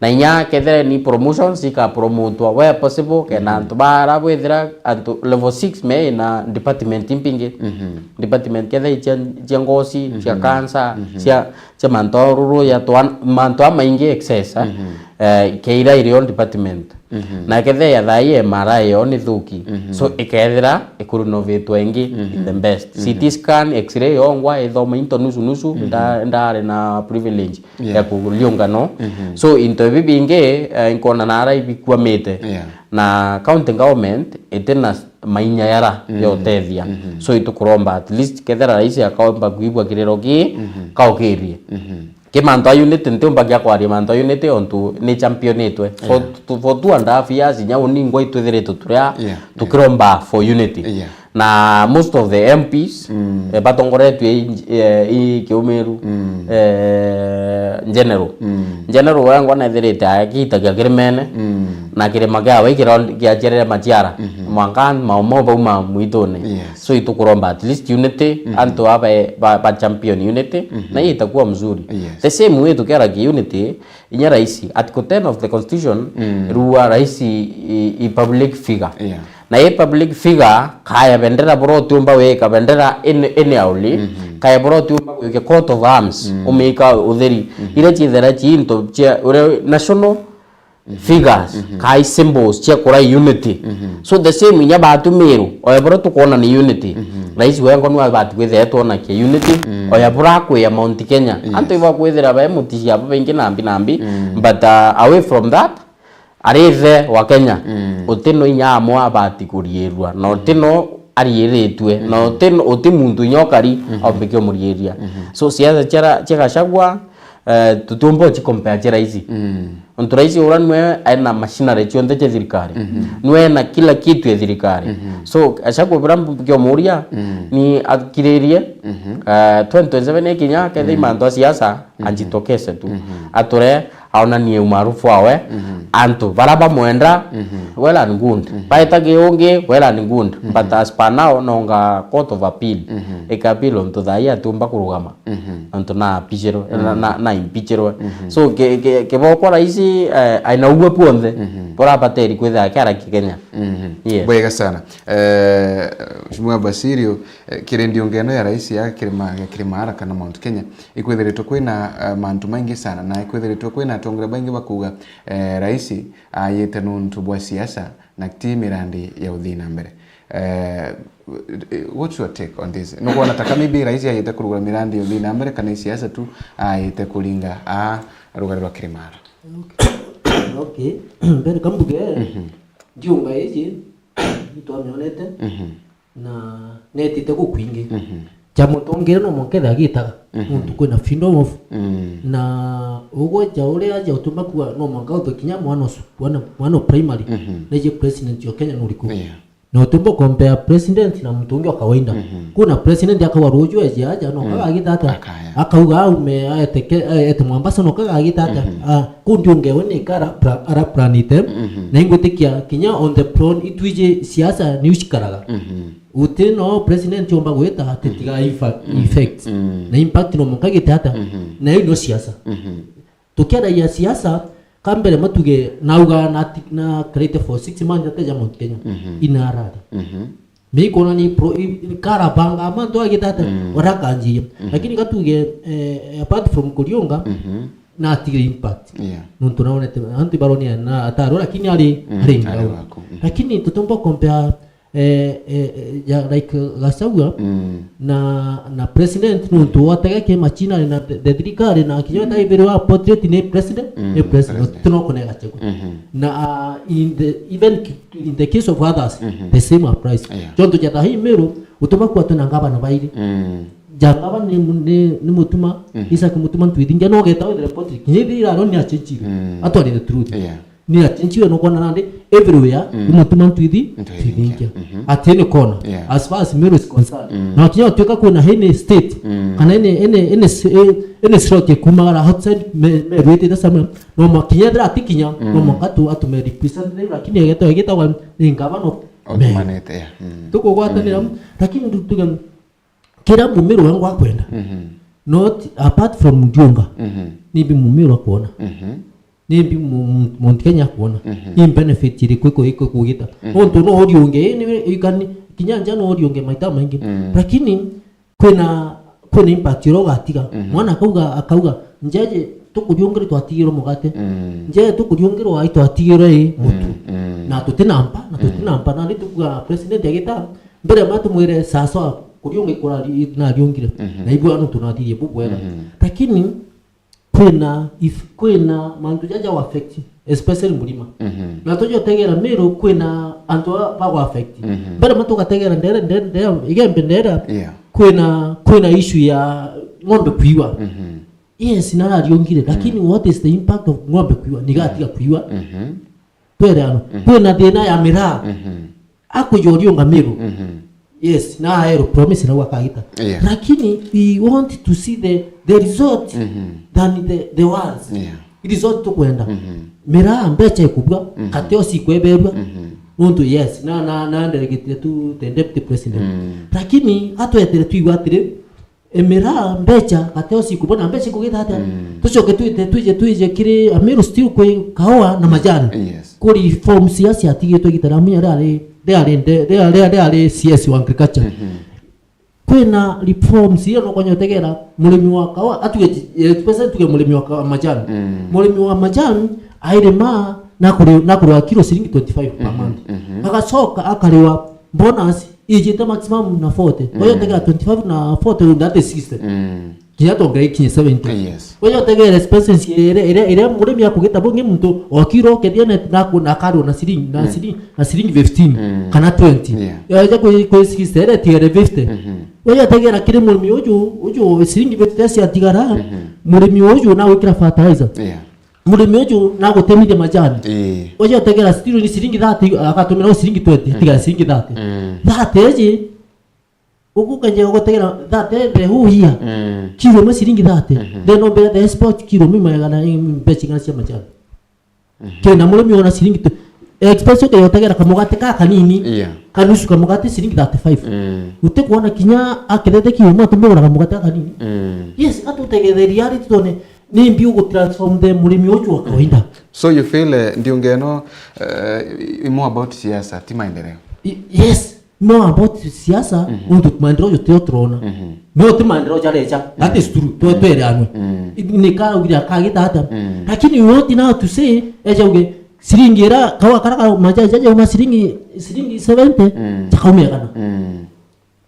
Na inya kethira ni promotions ika promotwa where possible, kenda, mhm, antu bara bwithira antu level six me na department impingi. Mhm. Department kethira ichia, chia ngosi, chia, mhm, cancer, mhm, chia, chia mantu a ururu ya twa-, mantu a maingi excess, eh, mhm, eh, keira irio department. Mhm. Na kethira ya thai M R I yo ni thuki. Mhm. So ikethira ikurinovatwa ingi, mhm, the best. Mhm. C T scan, X-ray yongwa ithoma into nusu nusu, mhm, nda-, ndari na privilege, yeah, ya kuliunga no. Mhm. So, into ibi bingi, eh, nkona nara ibikwamite. Yeah. Na county government iti na mainya yara, mhm, ya utethia. Mhm. So, itukuromba at least kethira rais akaomba kuigua kiriro ki, mhm, kaukirie. Mhm. Ki mantu a unity, ntiumbagia kwaria mantu a unity ontu ni championitwe. For, yeah, t-, for two and a half years, inya uni ngwa itwithiritwe turia, yeah, tukiromba for unity. Yeah. Na most of the M Ps, mm, eh, batongoretue i, eh, i Kiumiru, mm, eh, General. Mm. General wengwa nethirite agitagia kirimene, mm, na kirima kiawe kiro-, kiacherere machiara. Mhm. Mwanka maumo bauma mwitune. Yes. So itukuromba at least unity, mhm, antu aba ba, ba champion unity, mhm, na itakuwa mzuri. Yes. The same way tukiara ki unity, inya raisi, Article ten of the constitution, mm, rua raisi i, i public figure. Yeah. Na i public figure, kaya bendera boro utiumba wika bendera in, anyhowly, mhm, kaya boro utiumba gwike coat of arms, mm, umika utheri. Mhm. Ira chithera chi into chia, ure national, mhm, figures, mhm, kai symbols chia kurai unity. Mhm. So the same inya batumiru, oya boro tukwona ni unity. Mhm. Raisi wengwa nwa batu gwithira twona kia unity, mm, oya bura kwi ya Mount Kenya. Yes. Antu iba kwithira ba mutishia abo bengi nambi nambi, mm, but, uh, away from that, ari ithe wa Kenya, mm, uti no inya amwe abati kuriirua, na uti, mm, no ariiritue, na, mhm, uti no, uti muntu inya ukari, mhm, aumbikia umuriiria. Mhm. So, siasa cia ra-, cia Gachagua, eh, tutiumba ucikompea cia raisi. Mm. Untu raisi ura nwe aina machinery cionthe cia thirikari. Mhm. Nwe na kila kitu ya thirikari. Mhm. So, Gachagua bura mbikia umuria, mm, ni akiririe, mhm, eh, twenty twenty-seven ikinya, ketha, mm, mantu a siasa, mm, ajitokeze tu. Mhm. Ature aonanie umaarufu wawe, mhm, antu bara bamwenda, mhm, well and good. Mhm. Baeta giungi, well and good. Mhm. But as per now, nonga court of appeal. Mhm. Ika appeal untu thai atiumba kurugama. Mhm. Untu na appealirwe, na, mhm, na, na impeachirwe. Mhm. So, ki-, ki-, kiboko raisi, eh, aina uwe buonthe, mhm, burabateri kwithira kiara ki Kenya. Mhm. Yes. Bwega sana. Eh, Mheshimiwa Basilio, eh, kiri ndiunga ino ya raisi ya kirima, ya Kirimara kana Mount Kenya, ikwithiritwe kwina, eh, mantu maingi sana, na ikwithiritwe kwina atongoria baingi bakuuga, eh, raisi ayite nuntu bwa siasa na ti mirandi ya uthii na mbere. Eh, what's your take on this? Nukwona ta ka maybe raisi ayite kurugura mirandi ya uthii na mbere, kana i siasa tu ayite kuringa a rugari rwa Kirimara? Okay. Okay. Mbere kambuge, mhm, ndiunga iji, itwamionete. Mhm. Na netite gukwingi. Mhm. Kia mutongeria no mwanka ethira agitaga, mhm, nontu kwina freedom of. Mm. Na ugwe ja uria aja utumba kuwa no mwanka utwe kinya mwana o su-, mwana, mwana o primary, mhm, neje president o Kenya nuriku. Yeah. Na utumba ukompea president na muntu ungi o kawaida. Mhm. Kuna president akauga ruju eje aja, no, mm, kaga agita atia? Akaya. Akauga aume, aete ke-, aete Mombasa, no kaga agita atia? Mhm. Ah, kundi ungewe ni kara pra-, ara planite. Mhm. Na ingwitikia kinya on the plan itwiji siasa ni ucikaraga. Mhm. Uti no president omba gwita ati, mm, tiga ifa-, mm, effects. Mm. Na impact no mukagite ata? Mhm. Na iyo no siasa. Mhm. Tukiaragia siasa, ka mbere matuge nauga na ti-, na karite for six months ateja Mount Kenya. Mhm. Inarari. Mhm. Ni kuona ni pro-, i-, i-, karabanga mantu agite ata? Mm. Ora kanjia. Mhm. Lakini katuge, eh, apart from kuriunga, mhm, na atigire impact. Yeah. Nontu naonete antu baronia na ataro, lakini ari, mm, ari ari ngau. Waku. Mhm. Lakini tutumba compare eh, eh, eh, ya, like, uh, Gachagua, mm, na, na president, nontu watega ki machina na the, the thirikari na kinya, mm, ta ibere wa portrait ni president, mm, ni president, president. Tuno kone Gachagua. Mhm. Na, uh, in the, even ki-, in the case of others, mhm, the same applies. Yeah. Jonto jata hii Meru, utuma kwa tuna ngabana bairi. Mm. Ja ngabana ni, ni, ni Mutuma, mhm, Isaac Mutuma ntwithingia, no geta with the portrait. Kinya ibere aro ni achenjire. Mm. Atwari the truth. Yeah. Ni atinchiwe no kona nandi everywhere, mm, imutuma ntwithi, ntwithinkia. Mhm. At any corner, yeah, as far as Meru is concerned. Mm. Na kinya tuika kwina any state, mm, kana any, any, any, s-, eh, any slot ikumagara outside Me-, Meru itite somewhere, no mwa-, kinya ethira atikinya, mm, no mwanka tu atume representative, lakini egeto egitagwa ni ngavana of Meru. Otumanite, yeah. Mm. Tukugwatanira, mm, lakini ndu-, tuge, kira Mumiru wengwa akwenda. Mhm. Not apart from Ndiunga. Mhm. Nimbi Mumiru akwona? Mhm. Nimbi mu-, mu-, Mount Kenya akwona? Mhm. Ni benefit iriku iku-, iku-, ikugita? Mhm. Nontu no uriunge, ii ni ikani, kinya nja no uriunge maita maingi. Mm. Lakini kwina, kwina impact iria ugatiga. Mhm. Mwana akauga, akauga, "Njeje tukuriungirwa twatigirwe mugate. Mm. Njeje tukuriungirwa ai twatigirwe ii mutu." Mm, mm. Na tutina mpa, na tutina mpa. Nandi tukuga president agita, mbere ma tumwire, "Sawa sawa, kuriunga ikura ri-, nariungire." Mhm. Na ibua nontu nathirie bubwega. Mhm. Lakini kwina, if, kwina mantu jaja wa affect, especially Murima. Mhm. Na tujotegera Meru kwina antu ba, ba gwa affect. Mhm. Mbere ma tugategera ndere, ndere, ndere, Igembe ndere, yeah, kwina, kwina issue ya ng'ombe kuiwa. Mhm. Yes, na ariongire, lakini, mm, what is the impact of ng'ombe kuiwa? Nigatiga kuiwa. Mhm. Twere ano. Mhm. Kwina thina ya miraa. Mhm. Akuja uriunga Meru. Mhm. Yes, na aero promise na wakagita. Yeah. Lakini we want to see the, the result, mhm, than the, the words. Yeah. Result tukwenda. Mhm. Miraa mbecha ikubua, mhm, kateo cikweberua. Mhm. Nontu, yes, na, na, na ndelegate yetu, the deputy president. Mm. Lakini atwetere tuigwa atiri, Emera mbecha gate o cikubona mbecha ikugita atia? Mm. Tucoke twite, twije, twije kiri Ameru still kwi kaua na majani. Yes. Kuri reforms iria ciatigitwe igita ria Munya riari, riari nde-, riari, riari, riari C S wa agriculture. Mhm. Kwina reforms iria nokonya utegera murimi wa kaua, atuge ti-, eh, pesa tuge murimi wa kaua majani. Mm. Murimi wa majani airima na kuri-, na kuriwa kilo ciringi twenty-five per month. Mhm, mhm. Agacoka akariwa bonus ijite maximum na forty. Mm. Kwa hiyo tegera twenty-five na forty, that is sixty. Mm. Kinya tonga ikinye seventy. Yes. Kwa hiyo tegera expenses ire, ire, ire murimi akugita bungi muntu okiro kethia na, na ku-, na akarwa na ciringi, na, mm, ciringi, na ciringi fifteen, mm, kana twenty. Yeah. Yaja kwi, kwi sixty, ere tigere fifty. Mhm. Kwa hiyo tegera kiri murimi uju, uju ciringi fifty cia tigara, mhm, murimi uju na gwikira fertilizer. Yeah. Murimi uju nagutemithia majani. Ii. Uju utegera still ni ciringi thirty, agatumira ciringi twenty, mm, tigara ciringi thirty. Mm. Thirty iji, ugukenjera gutegera thirty the whole year. Mm. Kilo imwe ciringi thirty. Mhm. Then no mbere the export kilo imwe magana, eh, mbeca igana cia majani. Mhm. Kenda murimi ona ciringi tu-, expense ukeyotegera kamugate ka kanini. Yeah. Kanusu kamugate ciringi thirty-five. Mm. Utikuona kinya akirete kilo imwe atumbe gura kamugate ka kanini. Mm. Yes, atutegetheria ari tuone Ni mbi ugu transform the murimi uju wa kawaida. So you feel, eh, ndiunge ino, eh, i more about siasa, ti maendeleo? I-, yes, more about siasa, mhm, untu maendeleo jutio turona. Mhm. No ti maendeleo jareja. That is true. Twe-, twereanwe. Mm. I-, ni ka ugira kagita ata. Mm. Lakini we want now to say, eja uge, siringi ira, kaua kara ka majaji, aja uma siringi, siringi seventy, mm, jakaumia kana. Mm.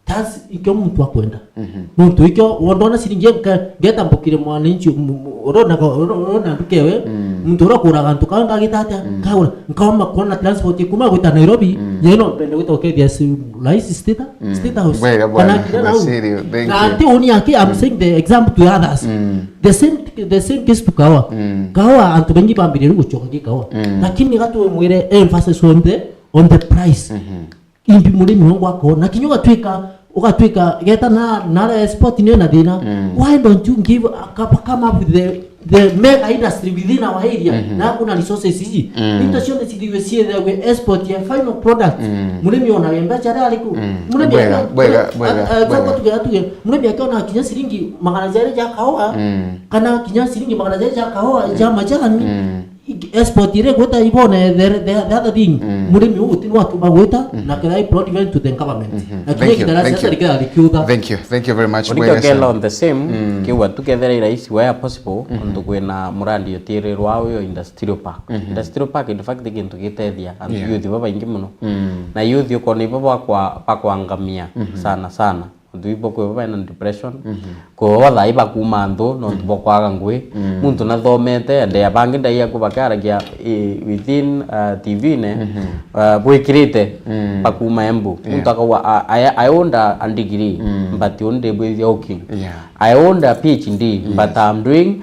That's ikio muntu akwenda. Mhm. Muntu ikio, wondona ciringi nge-, ngetambukire mwananchi, mu-, mu-, urona ka-, uro-, urona nduka ewe, mm, muntu uria ukuraga antu kau ngagita atia, mm, nkagura, nkauma kuona transport kuma gwita Nairobi, mm, nyeno mpende gwita ukethia si-, rais State, mm, State House. Wega bwana, kana kira nau. Thank you. Na ati uni aki, I'm, mm, saying the example to others. Mm. The same, the same case to kaua. Mm. Kaua, antu bengi bambire riu gucoka gi kaua. Mm. Lakini gatu mwire emphasis on the, on the price. Mhm. Imbi murimi wangu akona, kinya ugatwika, ugatwika geta na, na sport ni na thina. Mm. Why don't you give a, come, come up with the, the mega industry within our area? Mhm. Na kuna resources iji. Mm. Into cionthe cithigwe ciethagwe export ya final product. Mm. Murimi ona we mbeca ari ariku? Mm. Murimi bwega, ake-, bwega, a-, bwega, a-, bwega. Tuge, tuge, murimi akiona kinya ciringi magana jeri ja kaua, mm, kana kinya ciringi magana jeri ja kaua, ja majani. Mm. Export ire gwita ibone the, the, the other thing. Mm. Murimi uyu ti no atuma gwita, mm, na kira i proud even to the government. Mhm. Na kira kithara siasa kira rikiutha. Thank you. Thank you very much. Unikio Wega kela sana. On the same, mm, kiuga tukethera i rahisi where possible, mhm, untu kwina murandi utirirwa uyo industrial park. Mhm. Industrial park, in fact, ni kintu gitethia antu, yeah, youth babaingi muno. Mm. Na youth ukona ibo bakwa-, bakwangamia, mhm, sana sana. Antu ibo kwi bo bena depression. Mhm. Kwi bo thaa ii bakuuma nthi nontu, mhm, bwa kwaga ngui. Mm. Muntu nathomete, and bangi ndai aku bakaragia, eh, within, uh, T V-ne, mhm, uh, bwikirite, mm, bakuuma Embu. Yeah. Muntu akauga, "I, I, I owned a, a degree, mm, but undi bwithia working. Yeah. I owned a P H D, yes, but I'm doing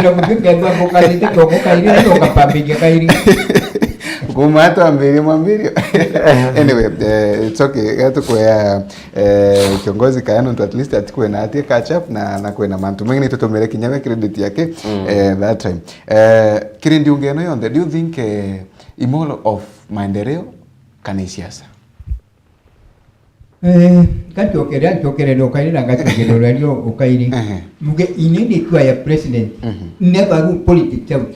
Mbira kuthika mba kukarite koko kairi na ukapambika kairi. Kuma twambirie mwambirio. Anyway, eh, it's okay. Gatukwea eh, kiongozi kaya nontu at least atikwena atie catch up na, na kwena mantu mengi nitutumire kinya we credit yake eh, that time. Eh, kiri ndiunge ino yonthe, do you think eh, imolo of maendeleo kana isiasa? Eh, ngacokeria, ncokerere ukairi na ngacokeria ukairi. Ehe. Muge ini ni tua ya president. Mhm. Never rule politics out.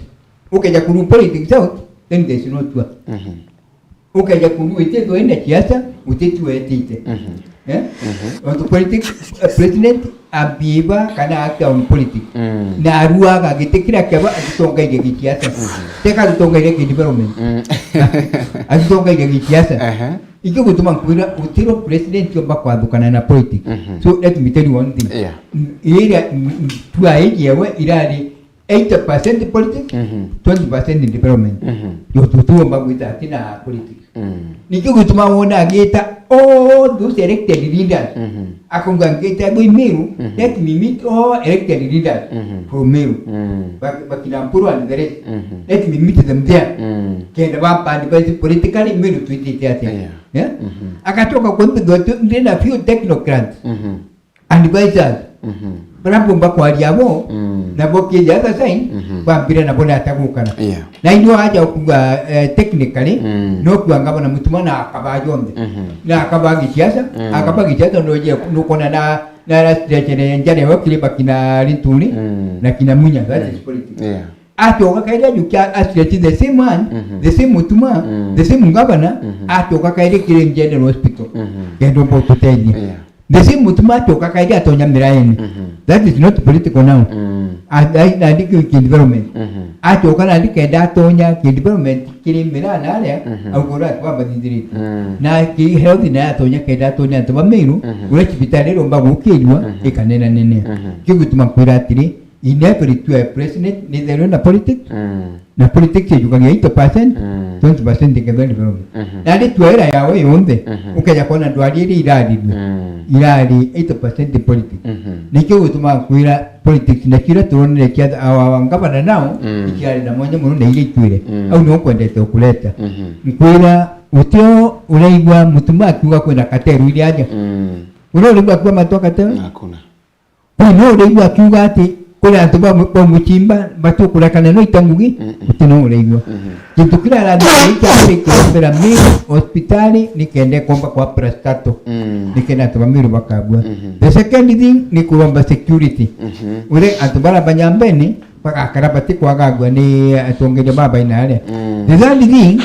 Ukeja ku rule politics out, then there is no tua. Mhm. Ukeja ku rule itithwa ina siasa, utithwa etite. Mhm. Eh? Mhm. Ontu politics, eh, president ambiba kana act on politics. Mm. Na aruaga giti kiria kiaba atitongairie gisiasa. Mhm. Teka atitongairie ki development. Mm. Atitongairie gisiasa. Aha. Ikio gutuma nkwira utiro president omba kwathukana na politics. Mhm. So let me tell you one thing. Yeah. Iria tua iji ewe irari eighty percent politics, mhm, twenty percent in development. Mhm. Yo tutuomba gwita atina politics. Mm. Nikio gituma wona agita all those elected leaders. Mhm. Akonga ngita go Meru, mhm, let me meet all elected leaders, mhm, from Meru. Mm. Bak-, bakina Mpuru and the rest. Mhm. Let me meet them there. Mm. Kenda ba advise politically Meru twitite atia. Yeah. Yeah? Mhm. Akatoka kwa mbe ndina few technocrats. Mhm. Advisors. Mhm. Bara bomba kwaria bo, mm, na bo kija other side, mhm, bambire na bona atagukana. Yeah. Na inyo aja kuga, eh, technically, mm, no kuanga bona mutuma na akaba jonthe. Mhm. Na akaba gisiasa, mm, akaba gisiasa no je, no kona na, na, na stretch ne njare wa kile bakina Linturi, mm, na kina Munya, that is, mm, politics. Yeah. Atoka kairi ajukia a stretch the same man, mhm, the same mutuma, mm, the same governor, mhm, atoka kairi kile General Hospital. Mhm. Kendo mbo tutethie. Yeah. The same mutuma atoka kairi atonya miraini. Mhm. That is not political now. Mm. And, and, and ki development. Mhm. Atoka na ndikenda atonya ki development kiri mira na aria, mhm, augura ati bamba thithirite. Mm. Na ki health na atonya kenda atonya antu ba Meru, mhm, uria cibitari iromba gukirua, mhm, ikanena nene. Mhm. Kiu gituma kwira atiri, in every two president, ni there na politics. Mm. Na politics ijukagia eighty percent, mm, twenty percent ikethwa development. Mhm. Na ndi twaira yawe yonthe, mhm, ukeja kwona ndwari iria irarirue, mm, irari eighty percent politics. Mhm. Nikio gituma kwira politics na kira turonere kia awa ngavana nao, mm, ikirari na mwanya muno na iria itwire. Mm. Au nio kwendete ukureta. Mhm. Nkwira utio uraigua mutuma akiuga kwina kateru iria aja. Mm. Uria uraigua akiuga matwa kateru? Hakuna. Kwi no uraigua akiuga ati kuri antu ba, ba muchimba batukurekana no ita ngugi? Mm-mm. Guti no uraigua. Mhm. Gintu kiria arathithia ni kia mbere kirombera Meru hospitali ni kenda ikomba kwa parastato. Mm. Ni kenda antu ba Meru bakabua. Mhm. The second thing ni kuromba security. Mhm. Ure antu bara banyambene bagakara batikwagagua ni atongeria ba baina aria. Mm. The third thing,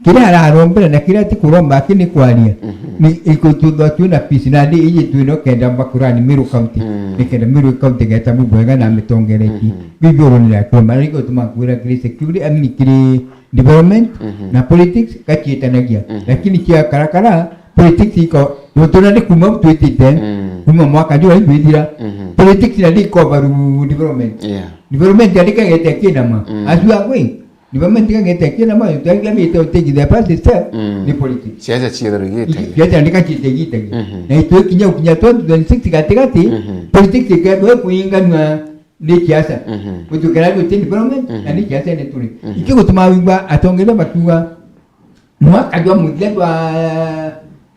kiria ararombera na kiria atikuromba aki ni kwaria. Mhm. Ni ikututhwa twina peace na ndi iji twino kenda Makurani Meru County. Mm. Ni kenda Meru County geta mu bwega na mitongereti. Mhm. Bibi urunira kuromba na iko tuma kwira kiri security, I mean kiri development, mhm, na politics gachietanagia. Mhm. Lakini kia karakara politics iko yotona ni kuma twitite, mm, kuma mwaka jwa twithira. Mhm. Politics na ndi iko baru development. Yeah. Development andika gete kinama. Mm. Asu agwe Development igagete kina ma, twagia mite uteji the first step, mm, ni politics. Siasa cietherwe igitagia. Siasa ndika citegitagia. Mhm. Na itwe kinya ukinya twenty twenty-six gati gati, mhm, politics ikethwe kuinganwa ni siasa. Mhm. Gutukira ni uteji development, mhm, na ni siasa ni turi. Mhm. Iki gutuma wigwa atongeria bakiuga mwaka jwa muthia jwa,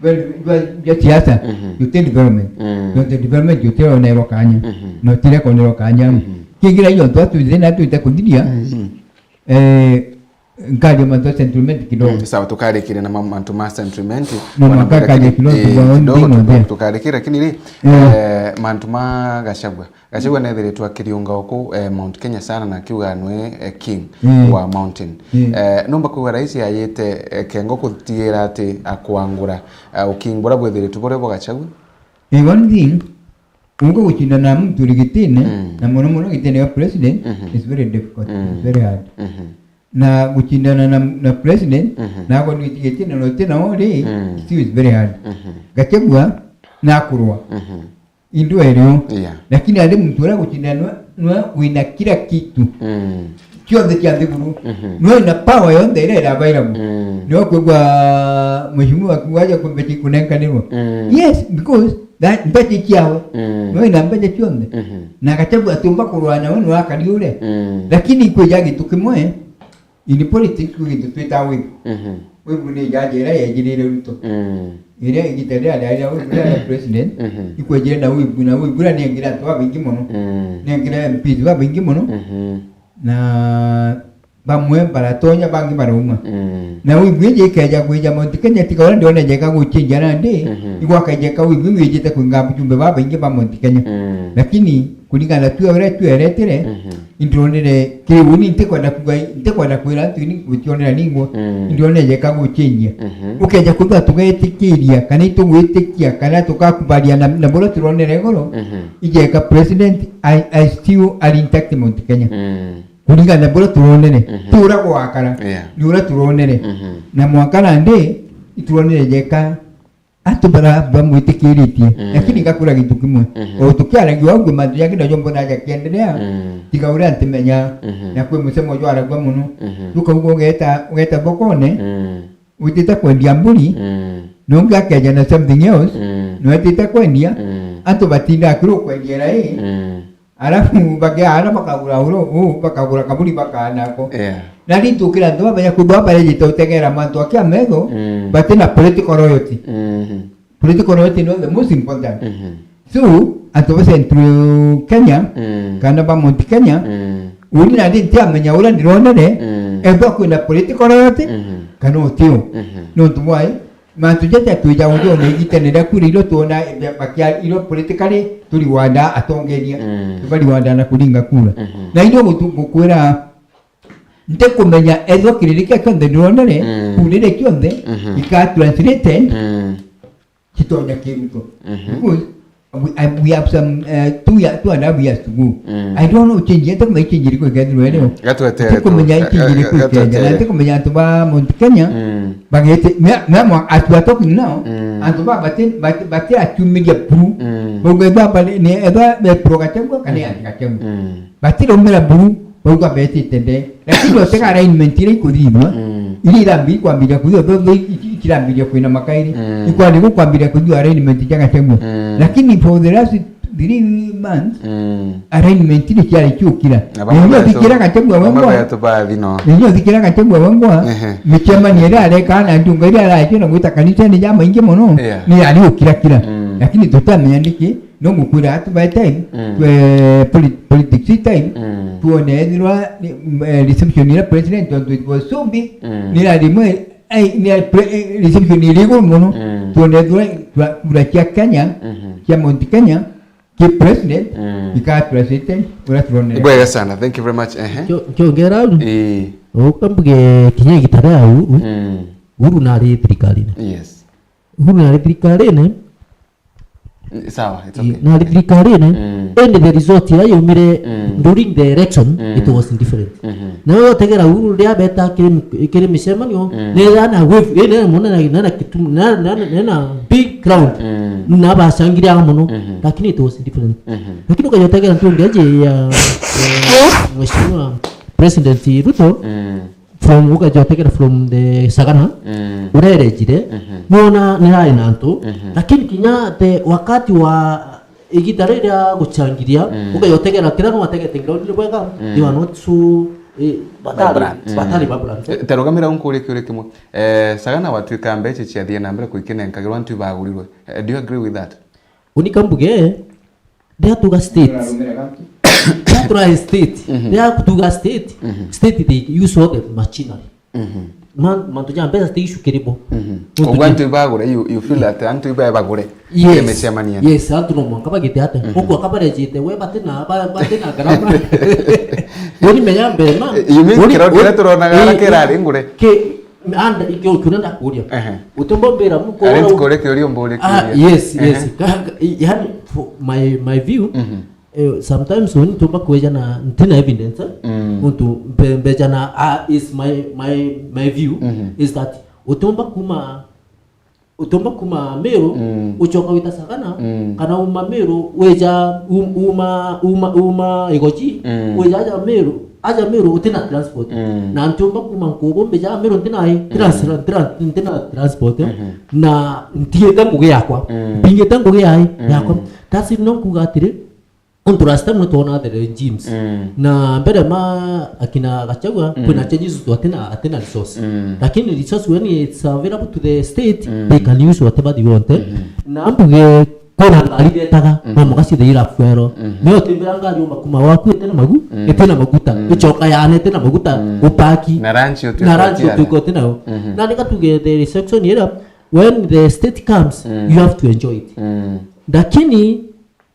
jwa, jwa, jwa siasa, mhm, uteji development. Mm. Uteji development uteji onerwa kanya. Mhm. Na utire konerwa kanya. Mhm. Kingira iyo twatwire na twite kuthiria. Mhm. Eh, nkaria mantu ma sentiment kidogo. Mm, sawa, tukarikire na ma-, mantu ma sentiment. No, mwanka kaje kidogo, eh, kidogo, kidogo, tukarikire, lakini ri, eh, mantu ma Gachagua. Gachagua nethiritwe akiriunga uku, eh, Mount Kenya sana na akiuga nwe, eh, king, mm, wa mountain. Mm. Eh, numba kuga rais ayite, eh, kengo kutigira ati akwangura, eh, uking bura bwithiritwe buri bo Gachagua? Eh, one thing, ungu gucindana na muntu uri gitine, mm, na muno muno gitine ya president, mhm, is very difficult, mm, it's very hard. Mhm. Na gucindana na, na president, mhm, na ago ni gitine no tena ori, mm, still is very hard. Mhm. Gachagua na kurwa. Mhm. Indu erio. Yeah. Lakini ari muntu ura gucindana nwe wina kila kitu. Mm. Kionthe kia nthiguru. Mhm. Nwe na power yonthe ira ira available. Mm. Nwe kwigwa mheshimiwa akiuga aja kumbe kunenkanirwa. Mm. Yes, because that mbeca ciawe. Mm. Nwe na mbeca cionthe. Mhm. Na Gachagua atiumba kurwana we nwe akari ure. Mm. Lakini kwija gintu kimwe, in politics kwi gintu twitaga wave. Mhm. Wave ni jaji ira yejirire Ruto. Mm. Iria igita riria riari ria wave riria ria president, mhm, ikwejire na wave, na wave iria nengire antu babaingi muno. Mm. Nengire M Ps babaingi muno. Mhm. Na bamwe baratonya, bangi barauma. Mm. Na wave iji ikeja kwija Mount Kenya, tiga uria ndiona ijeka guchinja nandi, mhm, igwakaijeka wave iu ijite kwinga mjumbe babaingi ba Mount Kenya. Mm. Lakini kuringana na twi uria tweretire, mhm, indironire kiri uni, ntikwenda kuga, ntikwenda kwira antu ini gutionera ningwa, mm, indironire jeka guchinjia. Mhm. Ukeja kwithwa tugetikiria, kana itugwitikia, kana tukakubaria na, na buria turonere iguru, mhm, ijeka president, I, I still are intact Mount Kenya. Mm. Kuringana na buria turonere, mhm, ti uria gwakara, yeah, ni uria turonere. Mhm. Na mwanka nandi, ituronere jeka antu bara bamwitikiritie. Mm. Lakini ngakura gintu kimwe. Mhm. O tukiaragia uguo, mantu jangi najo mbona jakiendelea, mm, tiga uria ntimenya, mhm, na kwi musemo jwaragua muno. Mhm. Jukauga ugeta, ugeta thokone, mm, witite kwendia mburi, mm, na ungi akeja na something else, mm, na wetite kwendia, mm, antu batinda akiru kwendia rai, mm. Alafu bakiaana bakagura uru, u, bakagura kaburi bakaana ko. Yeah. Na ritukira antu babaya kwithwa barejete utegera mantu akia metho, mm, batina political loyalty. Mhm. Political loyalty no the most important. Mhm. So, antu ba Central Kenya, mm, kana ba Mount Kenya, mm, uni nandi ntiamenya uria ndironere, mm, ethwa kwina political loyalty, mhm, kana utio. Mhm. Nontu bwai, mantu jaja twija uthone igitene ria kura, iro twona bakia, iro politically turiwanda atongeria. Mm. Tubariwanda na kuringa kura. Mhm. Na ino gutu-, gukwira, ntikumenya ethwa kiriri kia kionthe ndironere, mm, kurire kionthe, mhm, ika translated, mm, kitonya kiruto. Mhm. Because we, I, we have some, uh, two year, two and a half years to go. Mm. I don't know change, ntikumenya change iriku ikethirwa irio. Gatwete, ntikumenya change iriku ikethirwa. Ntikumenya antu ba Mount Kenya, mm, bagete, me, me, as we are talking now, mm, antu ba bati, bati, bati achumiria buru. Mm. Bauga ethwa bari, ni ethwa be pro Gachagua, kana, mm, anti Gachagua. Mm. Batiromera buru, Bauga betite nde. Lakini otega alignment iria ikuthithua, mm, iria irambi-, ikwambiria kuthithua, tho, tho, iki-, ikirambiria kwina makairi. Mm. Ikwani gukwambiria kuthithua alignment cia Gachagua. Mm. Lakini for the last three months, mm, alignment ni ciari ciukira. Na bamwe ndio betu-, thikira Gachagua bamwe wengwa. Betu bathi no. Ndio thikira Gachagua wengwa. Ehe. Michemanio iria areka na ndunga iria aracio na gwita kanisa ni ja maingi muno. Yeah. Ni ari ukira kira. Mm. Lakini tutamenya niki. No ngukwira atu by time, mm, twe poli-, politics time, mm, tuone ethirwa ni, eh, reception ira president, tontu it was so big, mm, ni lazima, eh, ni pre-, eh, reception iri iguru muno, mm, tuone ethirwa tura-, kura cia Kenya, mhm, cia Mount Kenya, ki president, mm, ikatura president, ura turone. Ibwega sana, thank you very much. Ehe. Kio-, kiongera au. Ii. Ukambuge kinya igita ria Uhuru, mm, Uhuru nari thirikarine. Yes. Uhuru nari thirikarine, sawa, it's okay. Nari thirikarine, mm, indi the result iria yaumire, mm, during the election, mm, it was different. Mhm. Na wewe utegera Uhuru riria abeta kiri, kiri micemanio, mm, nera na wave, eh, nera mona na, na, na kitu, na, na, na, na big crowd. Mm. Na bashangiria mono, mhm, lakini it was different. Mhm. Lakini ukajotegera ntu ngeje ya, ya Mheshimiwa President Ruto, mm, from, ukajotegera from the Sagana, mm, urerejire, mhm, nona nirai na antu, mhm, lakini kinya the wakati wa igita riria guchangiria, mm, ukajotegera kira no ategete ground ni bwega, mm, they were not so, eh, batari, vibrant, batari, mm, vibrant. Eh, tarugamira unkurie kiuria kimwe. Eh, Sagana watuika mbeca ciathie na mbere kuikinenkagirwa antu ibagurirwe. Eh, do you agree with that? Unika mbuge, riria tuga state. Riria turae state. Mhm. Riria tuga state, mhm, state they use all the machinery. Mhm. Man-, mantu ja mbeca state issue kiri bo. Mhm. Nontu uguo ki- antu ibagure, you, you feel that antu iba ibagure. Yes. Imesemania. Yes, antu no mwanka bagite ate. Mhm. Uguo kabarejite, we batina, ba-, batina garama. Boni menya mbere, man. Eh, you mean boni, kira, boni, kira turonaga eh, kira ari ngure? Ki-, Anda, ikio kiuria ndakuria. Ehe. Utimbombira muko. Ari ntukuria kiuria umburi kiuria. Ah, yes, yes. Ehe. Ka-, ka-, i-, yani, for my, my view, mhm, eh, sometimes when tumba kweja na ntina evidence, eh, mm, untu mbe-, mbeja na, ah, is my, my, my view, mhm, is that utumba kuma, utumba kuma Meru, mm, uchoka wita Sagana, mm, kana uma Meru, weja, um-, uma, uma, uma Igoji, mm, weja aja Meru, aja Meru utina transport. Mm. Na ntiumba kuma nkugu mbija Meru ntina i, ntina, mm, sira-, ntina, ntina transport, eh. Mhm. Na ntiite ngugi yakwa. Mm. Mbingite ngugi yai, mm, yakwa. That's it, no nkuga atiri, untu last time nitwona the regimes. Mm. Na mbere ma akina Gachagua, mm, kwina changes tu atina, atina resource. Mm. Lakini resource when it's available to the state, mm, they can use whatever they want, eh. Mm. Na mbuge kwina ngari iretaga, mhm, no muga ciothe ira fuero. Mhm. Nio utimbira ngari uma kuma waku itena magu-, mm, itena maguta, mm, ichoka yana itena maguta, mm, upaki. Na ranch utuika na ranch utuika utinayo. Mhm. Na nika tuge the reception ira, when the state comes, mm, you have to enjoy it. Mm. Lakini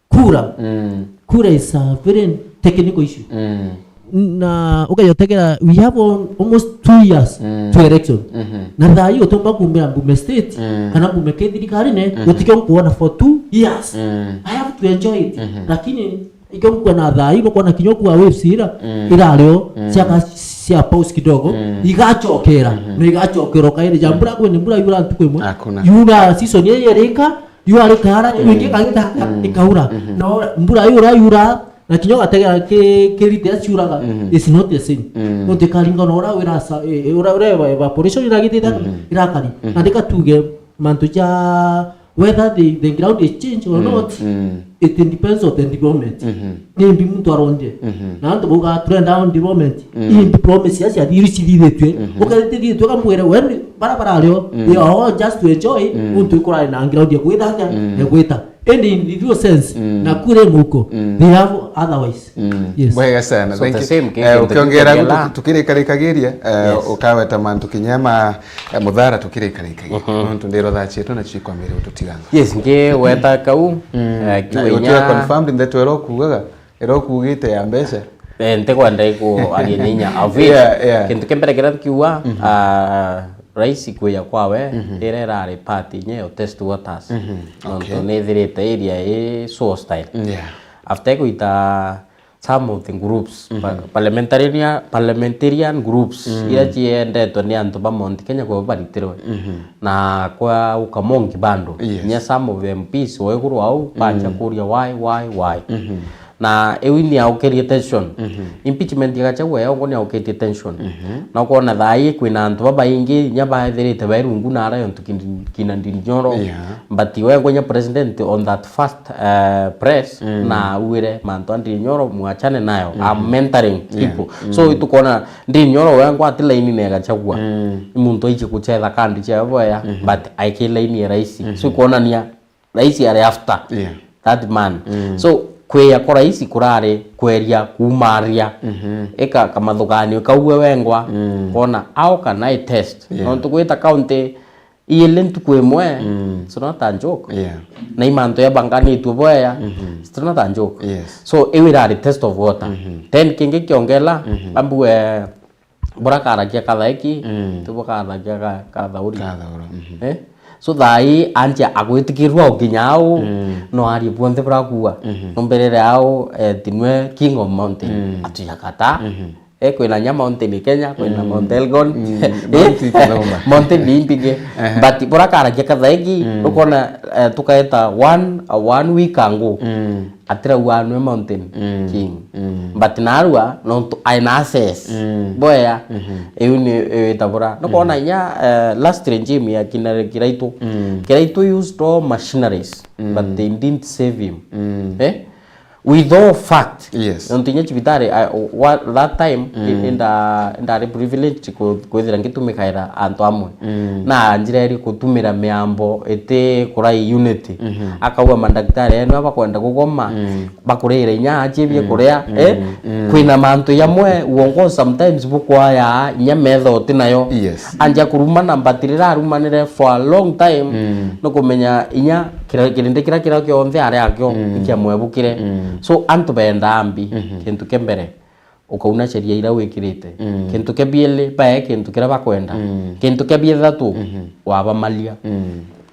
kura, mm, kura is a very technical issue. Mm. Na ukayotegera, we have al-, almost two years, mm, to election. Mhm. Na thaa hii utomba kumbira mbume state, mm, kana mbume ke thirikarine, mhm, gutikio nkuona for two years. Mm. I have to enjoy it. Mhm. Lakini ikio nkuona thaa hii, nukuona kinya kuwa waves ira, mm, irario, mm, ciaka cia pause kidogo, mm, igachokera, mhm, na igachokera ukaire ja mbura kwene mbura yura ntuku imwe. Hakuna. Yura season ye yerika, yura rikara, mm, wingi kagita, mm, ikaura. Mhm. Na mbura yura yura, na kinya ugategera ki-, kirite aciuraga, mhm, is not the same. Mm. Nontu ikaringana na uria wira sa-, e, e, uria, uria eva-, evaporation iragitite, mhm, irakari. Mhm. Na ndika tuge mantu ja whether the, the ground is changed or, mm, not, mm, it depends on the development. Mhm. Ni mbi muntu aronje. Mhm. Na antu bauga turenda on development. Mm. Ii development cia cia thiri cithithitue. Mhm. Ukathithitue kamwire we bara bara ario, mm, they are all just to enjoy, mm, muntu ikurari na ground ya gwitha atia, mm, ya gwita. And in the real sense, mm, na kure muko, mm, they have otherwise. Mm. Yes. Bwega sana. So thank you. So the same case, eh, ukiongera gutu tukirikarikagiria, eh, yes, ukaweta mantu kinya ma, eh, muthara tukirikarikagiria. Mhm. Nontu ndiro thaa cietu na cikwamire ututiganga. Yes, ngi weta kau, mm, eh, na kiwenya ukiwa confirmed ndeto ero kugaga, ero kugite ya mbeca. Eh, ntikwenda iku aria ninya of it. Yeah, yeah. Kintu kimbere kiria nkiuga, mhm, ah, Rais kuya kwawe, mhm, ira irari part inye ya test waters. Mhm. Nontu, okay, nithirite area i so hostile. Yeah. After kuita some of the groups, mhm, pa-, parliamentarian, parliamentarian groups, mm, iria ciendetwe ni antu ba Mount Kenya kwa baritirwe. Mhm. Na kwa ukamongi bando. Yes. Nya some of the M Ps wa iguru au, bacha, mm, kuria why, why, why. Mhm. Na iu ni yaukirie tension. Mhm. Impeachment ya Gachagua yongo ni yaukitie tension. Mhm. Na ukona thaa ii kwina antu babaingi inya baethirite bai rungu nara yontu kin-, kina Ndindi Nyoro. Yeah. But wengwa inya president on that first, eh, press, mm, na auire mantu a Ndindi Nyoro, mwachane nayo. Mhm. I'm mentoring, yeah, people. Mm. So itukona Ndindi Nyoro wengwa ati laini na Gachagua. Mm. Ni muntu aiji kuchetha kandi cia boya, mhm, but aiki laini ya raisi. Mhm. So ikwonania raisi are after, yeah, that man. Mm. So kwia kwa raisi kurari kweria kuumaria. Mhm. Ika kamathuganio kau we wengwa, mm, kona how can I test? Yeah. Nontu gwita county iili ntuku imwe, mm, it's not a joke. Yeah. Na i mantu yabanganitue bwea, mhm, it's not a joke. Yes. So iu irari test of water. Mhm. Then kingi kiongela, mhm, ambue burakaragia kathaiki, mm, ti bukaragia ka-, kathauri. Kathaura, mhm. Eh? So thaa ii anjia agwitikirua ukinya au, mm, no arie buonthe burakuua. Mhm. Numbirire au, eh, tinwe king of mountain. Mm. Atuyakata. Mhm. Eh, kwina nya mountain Kenya, kwina, mm, Mount Elgon. Mm. Eh? Mount Kithoma. Mountain ni imbingi. Ehe. But burakaragia kathaiki, mm, ukona, eh, tukaeta one, one week ago. Mm. Atirauga anwe mountain, mm, king. Mm. But narua, nontu aina access. Mm. Bwea, mhm, iu ni itabura. Nukona, mm, inya, eh, last regime ya kina Kiraitu. Mm. Kiraitu used all machineries, mm, but they didn't save him. Mm. Eh? With all fact. Yes. Nontu inya cibitari, I, wa-, that time, mm, i-, inda-, indari privileged ku-, kwithira ngitumikaira antu amwe. Mm. Na njira iri kutumira miambo iti kurai unity. Mhm. Akauga, "Mandagitari enu aba kwenda kugoma, mm, bakurira inya acie bia, mm, kuria, mm, eh? Mm. Kwina mantu yamwe uongo sometimes bukwaya inya metho uti nayo." Yes. Anja kurumana, but rira arumanire for a long time, mm, nukumenya inya kira-, kirindi kiria, kiria kionthe ari akio, mm, ikiamwebukire. Mm. So antu bendaa mbi, mhm, kintu kia mbere, ukauna sheria iria wikirite. Mm. Kintu kia bieli, bae kintu kiria bakwenda. Mm. Kintu kia bithatu, mhm, wabamalia. Mm.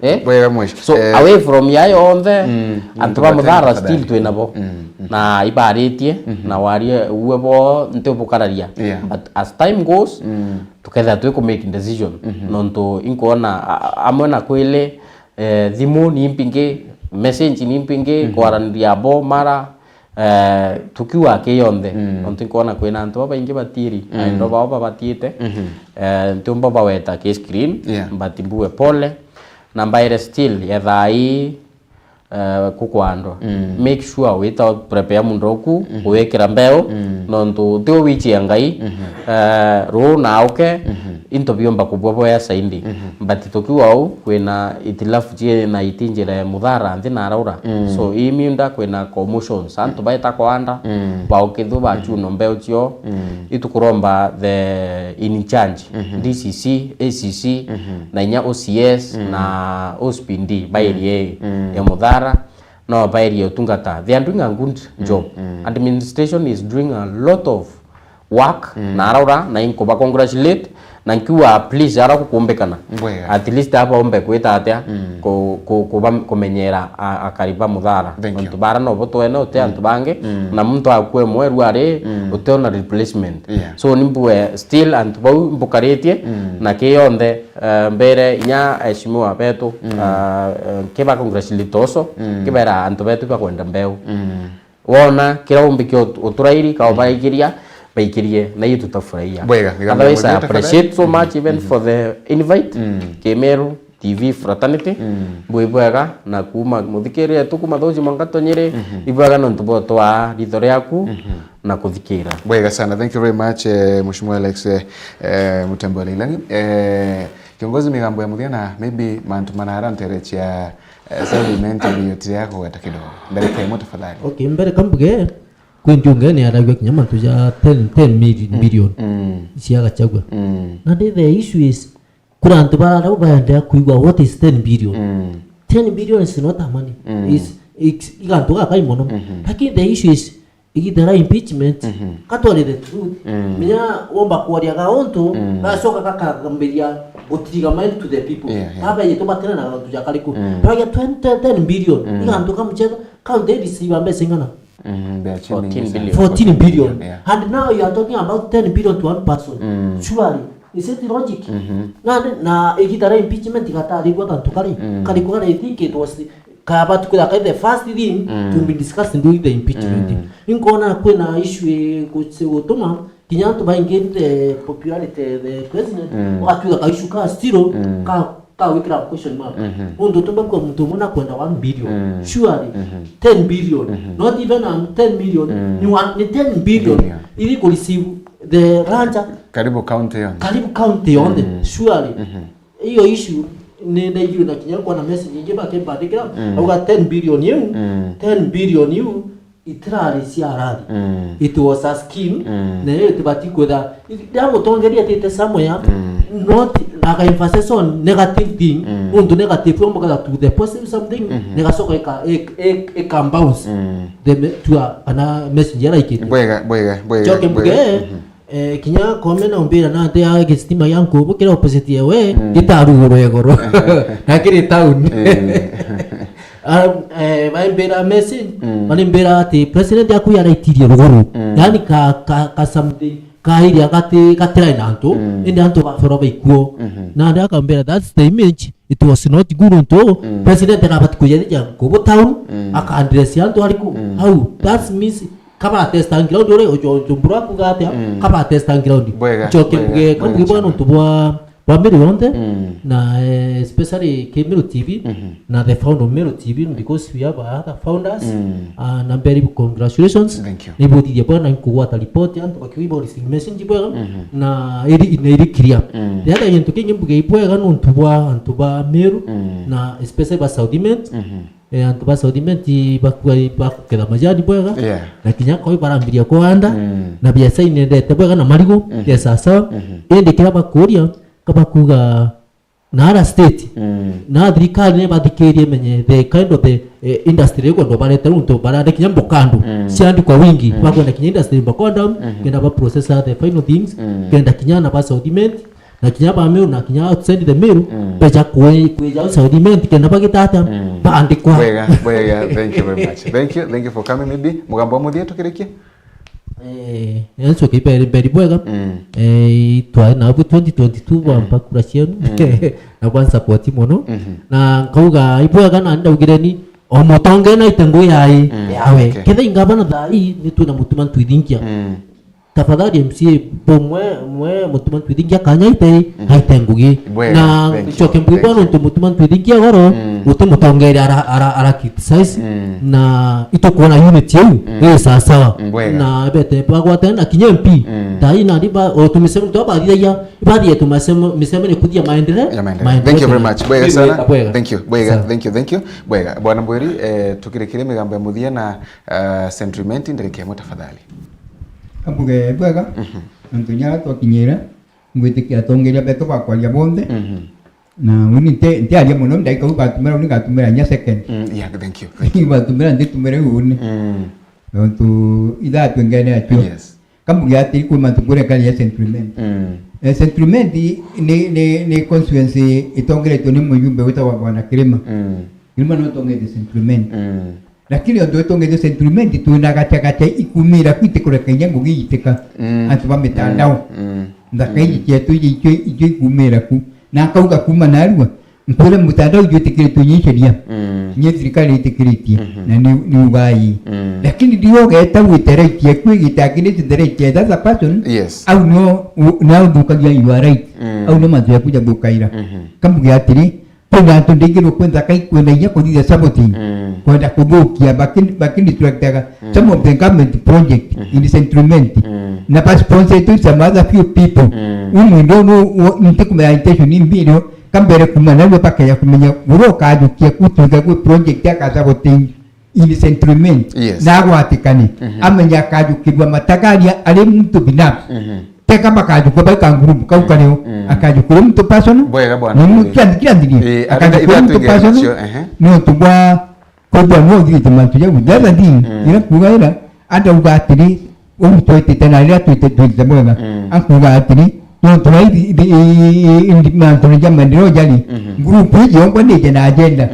Eh? Bwega mweshi. So, eh, away from ya yonthe, mm, antu ba Muthara still twinabo. Mm, mm. Na ibaritie, mhm, na warie uwe bo nti ubukararia. Yeah. But as time goes, mm, tukethira twi ku make decision. Mhm. Nontu inkwona a-, a-, amwe na kwili, eh, thimu ni mpingi, message ni mpingi, mhm, kwaraniria bo mara, eh, tukiuga ki yonthe, mm, nontu nkwona kwina antu babaingi batiiri, mm, na endo bao babatiite, mhm, eh, ntiumba baweta ki screen, yeah, but mbue pole, na mbaire still ya thaa ii, eh, kukwandwa. Mm. Make sure wita prepare mundo uku, mhm, uwikira mbeu, mm, nontu ti uwichia Ngai, mhm, eh, ruu na auke, mhm, into biumba kubua boya saindi. Mhm. But tukiuga uu, kwina itilafu ciina iti njira ya Muthara nthi na araura. Mm. So, ii miunda kwina commotions. Antu baita kwanda, mm, baukithua bachuno mbeu cio. Mm. Itukuromba the in charge, mhm, D C C, A C C, mhm, na inya O C S, mhm, na O C P D, ba area ii, mm, ya Muthara, no ba area utungata. They are doing a good, mm, job. Mm. Administration is doing a lot of work, mm, na araura, na inkuba congratulate, na nkiuga, please, ara kukumbikana. Bwega. At least aba umbe kwita atia, mm, ku-, ku-, kuba-, kumenyera a-, akari ba Muthara. Thank you. Nontu bara no bo twene uti, mm, antu bangi, mm, na muntu akue mweru ari, mm, utiona replacement. Yeah. So, nimbue still antu bau mbukaritie, mm, na ki yonthe, eh, mbere inya aheshimiwa betu, mm, ah, eh, kiba congratulate also, mm, kibera antu betu bakwenda mbeu. Mm. Wona kira umbi kio ut-, uturairi, ka ubaikiria, baikirie, na iyo tutafurahia. Bwega, migambo. Otherwise, I mwetu, tafadhali. Appreciate so much even, mhm, for the invite, mm, Kimeru T V fraternity. Mm. Bwi bwega, na kuma muthikirire tu kuma thuji mwanka tonyiri, mhm, ibwega nontu bwa twaa ritho riaku, mhm, na kuthikira. Bwega sana. Thank you very much, eh, Mheshimiwa Alex, eh, eh, Mutembo Leilani. Eh, kiongozi, migambo ya muthia na maybe mantu manara ntere cia Eh, sorry, mentally, yo tire ya kugweta kidogo. Ndarika imwe tafadhali. Okay, mbere kambuge, kwi ntiunge ni aragua kinya mantu ja ten, ten million, mm, billion, mm, cia Gachagua. Mm. Na the, the issue is, kura antu bararau baenderea kuigua, what is ten billion? Mm. Ten billion is not a money. Mm. Is, it's, igantu gakai mono. Mm-hmm. Lakini the issue is, igita ria impeachment, mhm, ka twarie the truth, mm, menya womba kwaria gauntu, mm, gacoka gakagambiria gutiriga mind to the people. Yeah, yeah. Baba yetu batire na gauntu ja kariku. Mm. Twaria twenty, ten billion. Mm. Igantu ka muchezo, county receive mbeca ingana? Mm, they are fourteen billion. Fourteen billion. Yeah. And now you are talking about ten billion to one person. Mm. Surely, is it logic? Mm-hmm. Na, na igita ria impeachment igatarigwa gantu kari, mm, kariku kari, I think it was Kaba tukwira kai the first thing to be discussed during the impeachment. Inkona kwina issue igusi gutuma kinya antu baingi the popularity the president, ugatwika ka issue ka still ka ka wikira question mark. Undu tumbe kwa muntu umwe na kwenda one billion. Surely ten billion, not even a ten million, ni one, ni ten billion. Ili ku receive the larger karibu county yonthe. Karibu county yonthe. Surely hiyo issue ni ndaigirwe na kinya kwa na message ingi bakembandikira, auga ten billion iu, ten billion iu itirari cia arari. It was a scheme, na iyo itibati kwitha, ria mutongeria atite somewhere, not aka emphasize on negative thing, nontu negative yo mbukaga to the positive something, negacoka ika, ik-, ik-, ika bounce the me-, to a, kana message araikite. Bwega, bwega, bwega, Njoke mbuge, bwega. Eh, kinya kome na umbira na nte ya gisitima ya nkubu kiri opposite yewe, gitarugurwa igoro. Na kiri town. Ah, eh, baimbira message, barimbira ati president aku yaraitirie ruguru. Yani ka, ka, ka something, ka area gati, gatirai na antu, indi antu bafero baikuo. Na ndi akambira, that's the image, it was not good untu president arabati kujethija nkubu town, akandress antu ariku. How? That means kabatesta ground uri ujo njumbura kuga atia, kabatesta ground. Bwega, njoke bwega, mbuge, bwega kambuge bwana sana. Untu bwa, bwa Meru yonthe, na, eh, especially ki Meru T V, na the founder of Meru T V, because we have other founders, ah, na very congratulations. Thank you. Ni buthithia bwana nkugwata report, antu bakiuga ibo receiving message bwega, na iri, na iri clear. The other gintu kingi mbuge ibwega ni untu bwa antu ba Meru, na especially ba South Imenti. Eh, antu ba South Imenti bakua-, bakuketha majani bwega. Yeah. Na kinya koi barambiria kuanda, na biacara inendete bwega na marigu, ya sawa sawa. Indi kiria bakuria, kabakuga na ara state, na thirikari ni bathikirie menye the kind of the, eh, industry ikwenda barete untu barande kinya mbokando, ciandi kwa wingi, bakwenda kinya industry mbokando, kenda ba process the final things, kenda kinya na ba South Imenti, na kinya ba Meru, na kinya outside the Meru, beja kwe-, kweja South Imenti, kenda bagitata, baandikwa. Bwega, bwega, thank you very much. Thank you, thank you for coming. Maybe, mugambo wa muthia tukirikie? Eh, enso kiberi, beri bwega. Eh, itwae na bu twenty twenty-two bwa mpakura cienu. Na bwa support mono. Na nkauga, ibwega na ndaugire ni, o mutonge na ite ngui yae, yawe. Okay. Ketha ingabana thaa ii, ni twina mutuma ntwithingia. Tafadhali M C A, bo mwe, mwe mutuma ntwithingia kanya ite, aite ngugi. Bwega, na thank you, ncoke mbuge thank bwana you. Untu mutuma ntwithingia goro, guti mutongeria ara, ara, ara criticize, na itukuona unity iu, ii sawa sawa. Bwega. Na bete bagwatana na kinya M P, tai na riba, o tumisemo twa bathithagia, bathie tumisemo, misemo ni kuthia maendeleo, ya maendeleo. Thank you very much. Bwega sana. Bwega. Thank you. Bwega, sawa. Thank you, thank you. Bwega. Bwana Mbwiri, eh, tukirikire migambo ya muthia na, eh, Central Imenti, ndereke imwe tafadhali. Kambuge bwega, nontu nyara twakinyira, ngwitikia atongeria betu bakwaria bonthe. Na uni nti-, ntiaria mono, ndaika u batumira, uni ngatumira nya second. Mm, yeah, thank you, thank you. Batumira, nditumire uni. Nontu ithaa twingene acio. Yes. Kambuge atiri kwi mantu kuria kari ya Central Imenti. Eh, Central Imenti ni, ni, ni constituency itongeretwe ni mujumbe witagwa Bwana Kirima. Kirima no tongete Central Imenti. Lakini ontu itongete Central Imenti, twina gacha gacha ikumira ku itikureka inya ngugi iitika. Antu ba mitandao. Nthaka iji cietu iji icio, icio ikumira ku. Na nkauga kuma narua, nkwire mutandao ijwitikiritwe inya iceria. Inya thirikari itikiritie. Na ni, ni ugai. Lakini ndio ugeta gwite right yaku igita against the right ya the other person. Yes. Au no, u-, na uthukagia your right. Au no mantu yaku jathukaira. Kambuge atiri, kwina antu ndingirwo kwi nthaka ikwenda inya kuthithia sabotage, kwenda kuthukia, baki-, bakidistractaga some of the government project in Central Imenti. Na ba sponsored some other few people. U mwindo nu, u, ntikumenya intention imbi irio, kambere kuma narua bakeja kumenya uria ukajukia kutuika gwi project aka sabotage in Central Imenti. Yes. Na agwatikane, amenya akajukirwa matagaria ari muntu binafsi. Teka makajukwa baika ngurubu kau kario, akajukirwa muntu personal. Bwega bwana. Ni mu-, kila, kila nthini. Eh, akajukirwa muntu personal. Ni untu bwa kwithwa no uthirite mantu jau. The other thing, ira kuuga ira, andauga atiri, uu twitite na riria twite-, twitite bwega. Akuuga atiri, nontu wa ithi-, ithi-, i-, i-, i-, mantu ja maendeleo jari. Group iji yongwa nije na agenda.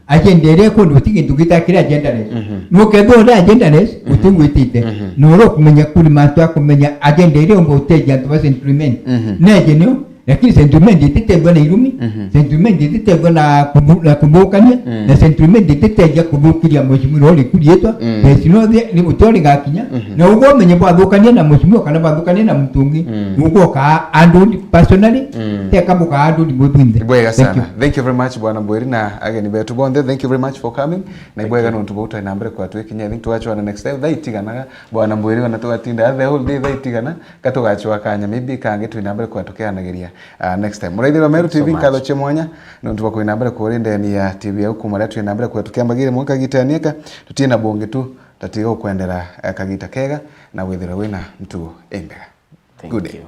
Agenda iria ikwenda guti gintu gitakiri agendaress. Nukethwa uri agendaress, utigwitite. Na uria ukumenya kuri mantu akumenya agenda iria umba utethia antu ba Central Imenti. Neje nio, Lakini sentiment ititegwa na irumi, Mhm. sentiment ititegwa na kuthu-, na kuthukania, Mm. na sentiment ititegia kuthukiria mheshimiwa uri kurietwa, Mm. besi no thi ni muti uri gakinya, Mm-hmm. na ugo umenye bwathukania na mheshimiwa kana bwathukania na mtu ungi, Mm. ugo ka handled personally, Mm. teka buka handled mwe bwinthe. Bwega Thank sana. you. Thank you very much, Bwana Mbwiri, na ageni betu bonthe. Thank you very much for coming. Na Thank ibwega you. nontu bau twari na mbere kwa twikinya. I think twachwana next time. Thaa itiganaga, Bwana Mbwiri, ona twatinda the whole day thaa itigana, ka tugachwa kanya, maybe kangi twina mbere kwa tukianagiria, ah, next time. Muraithirwa Meru Thank you so T V, nkatho much. cia mwanya, nontu bwa kwina mbere kuri ndeni ya T V ya ukuma ria twina mbere kwa tukiambagiria mwanka gitanieka, tutina bungi tu, tatiga ukwendera, eh, kagita kega, na withirwe wina ntuo imbega. Thank Good day. you.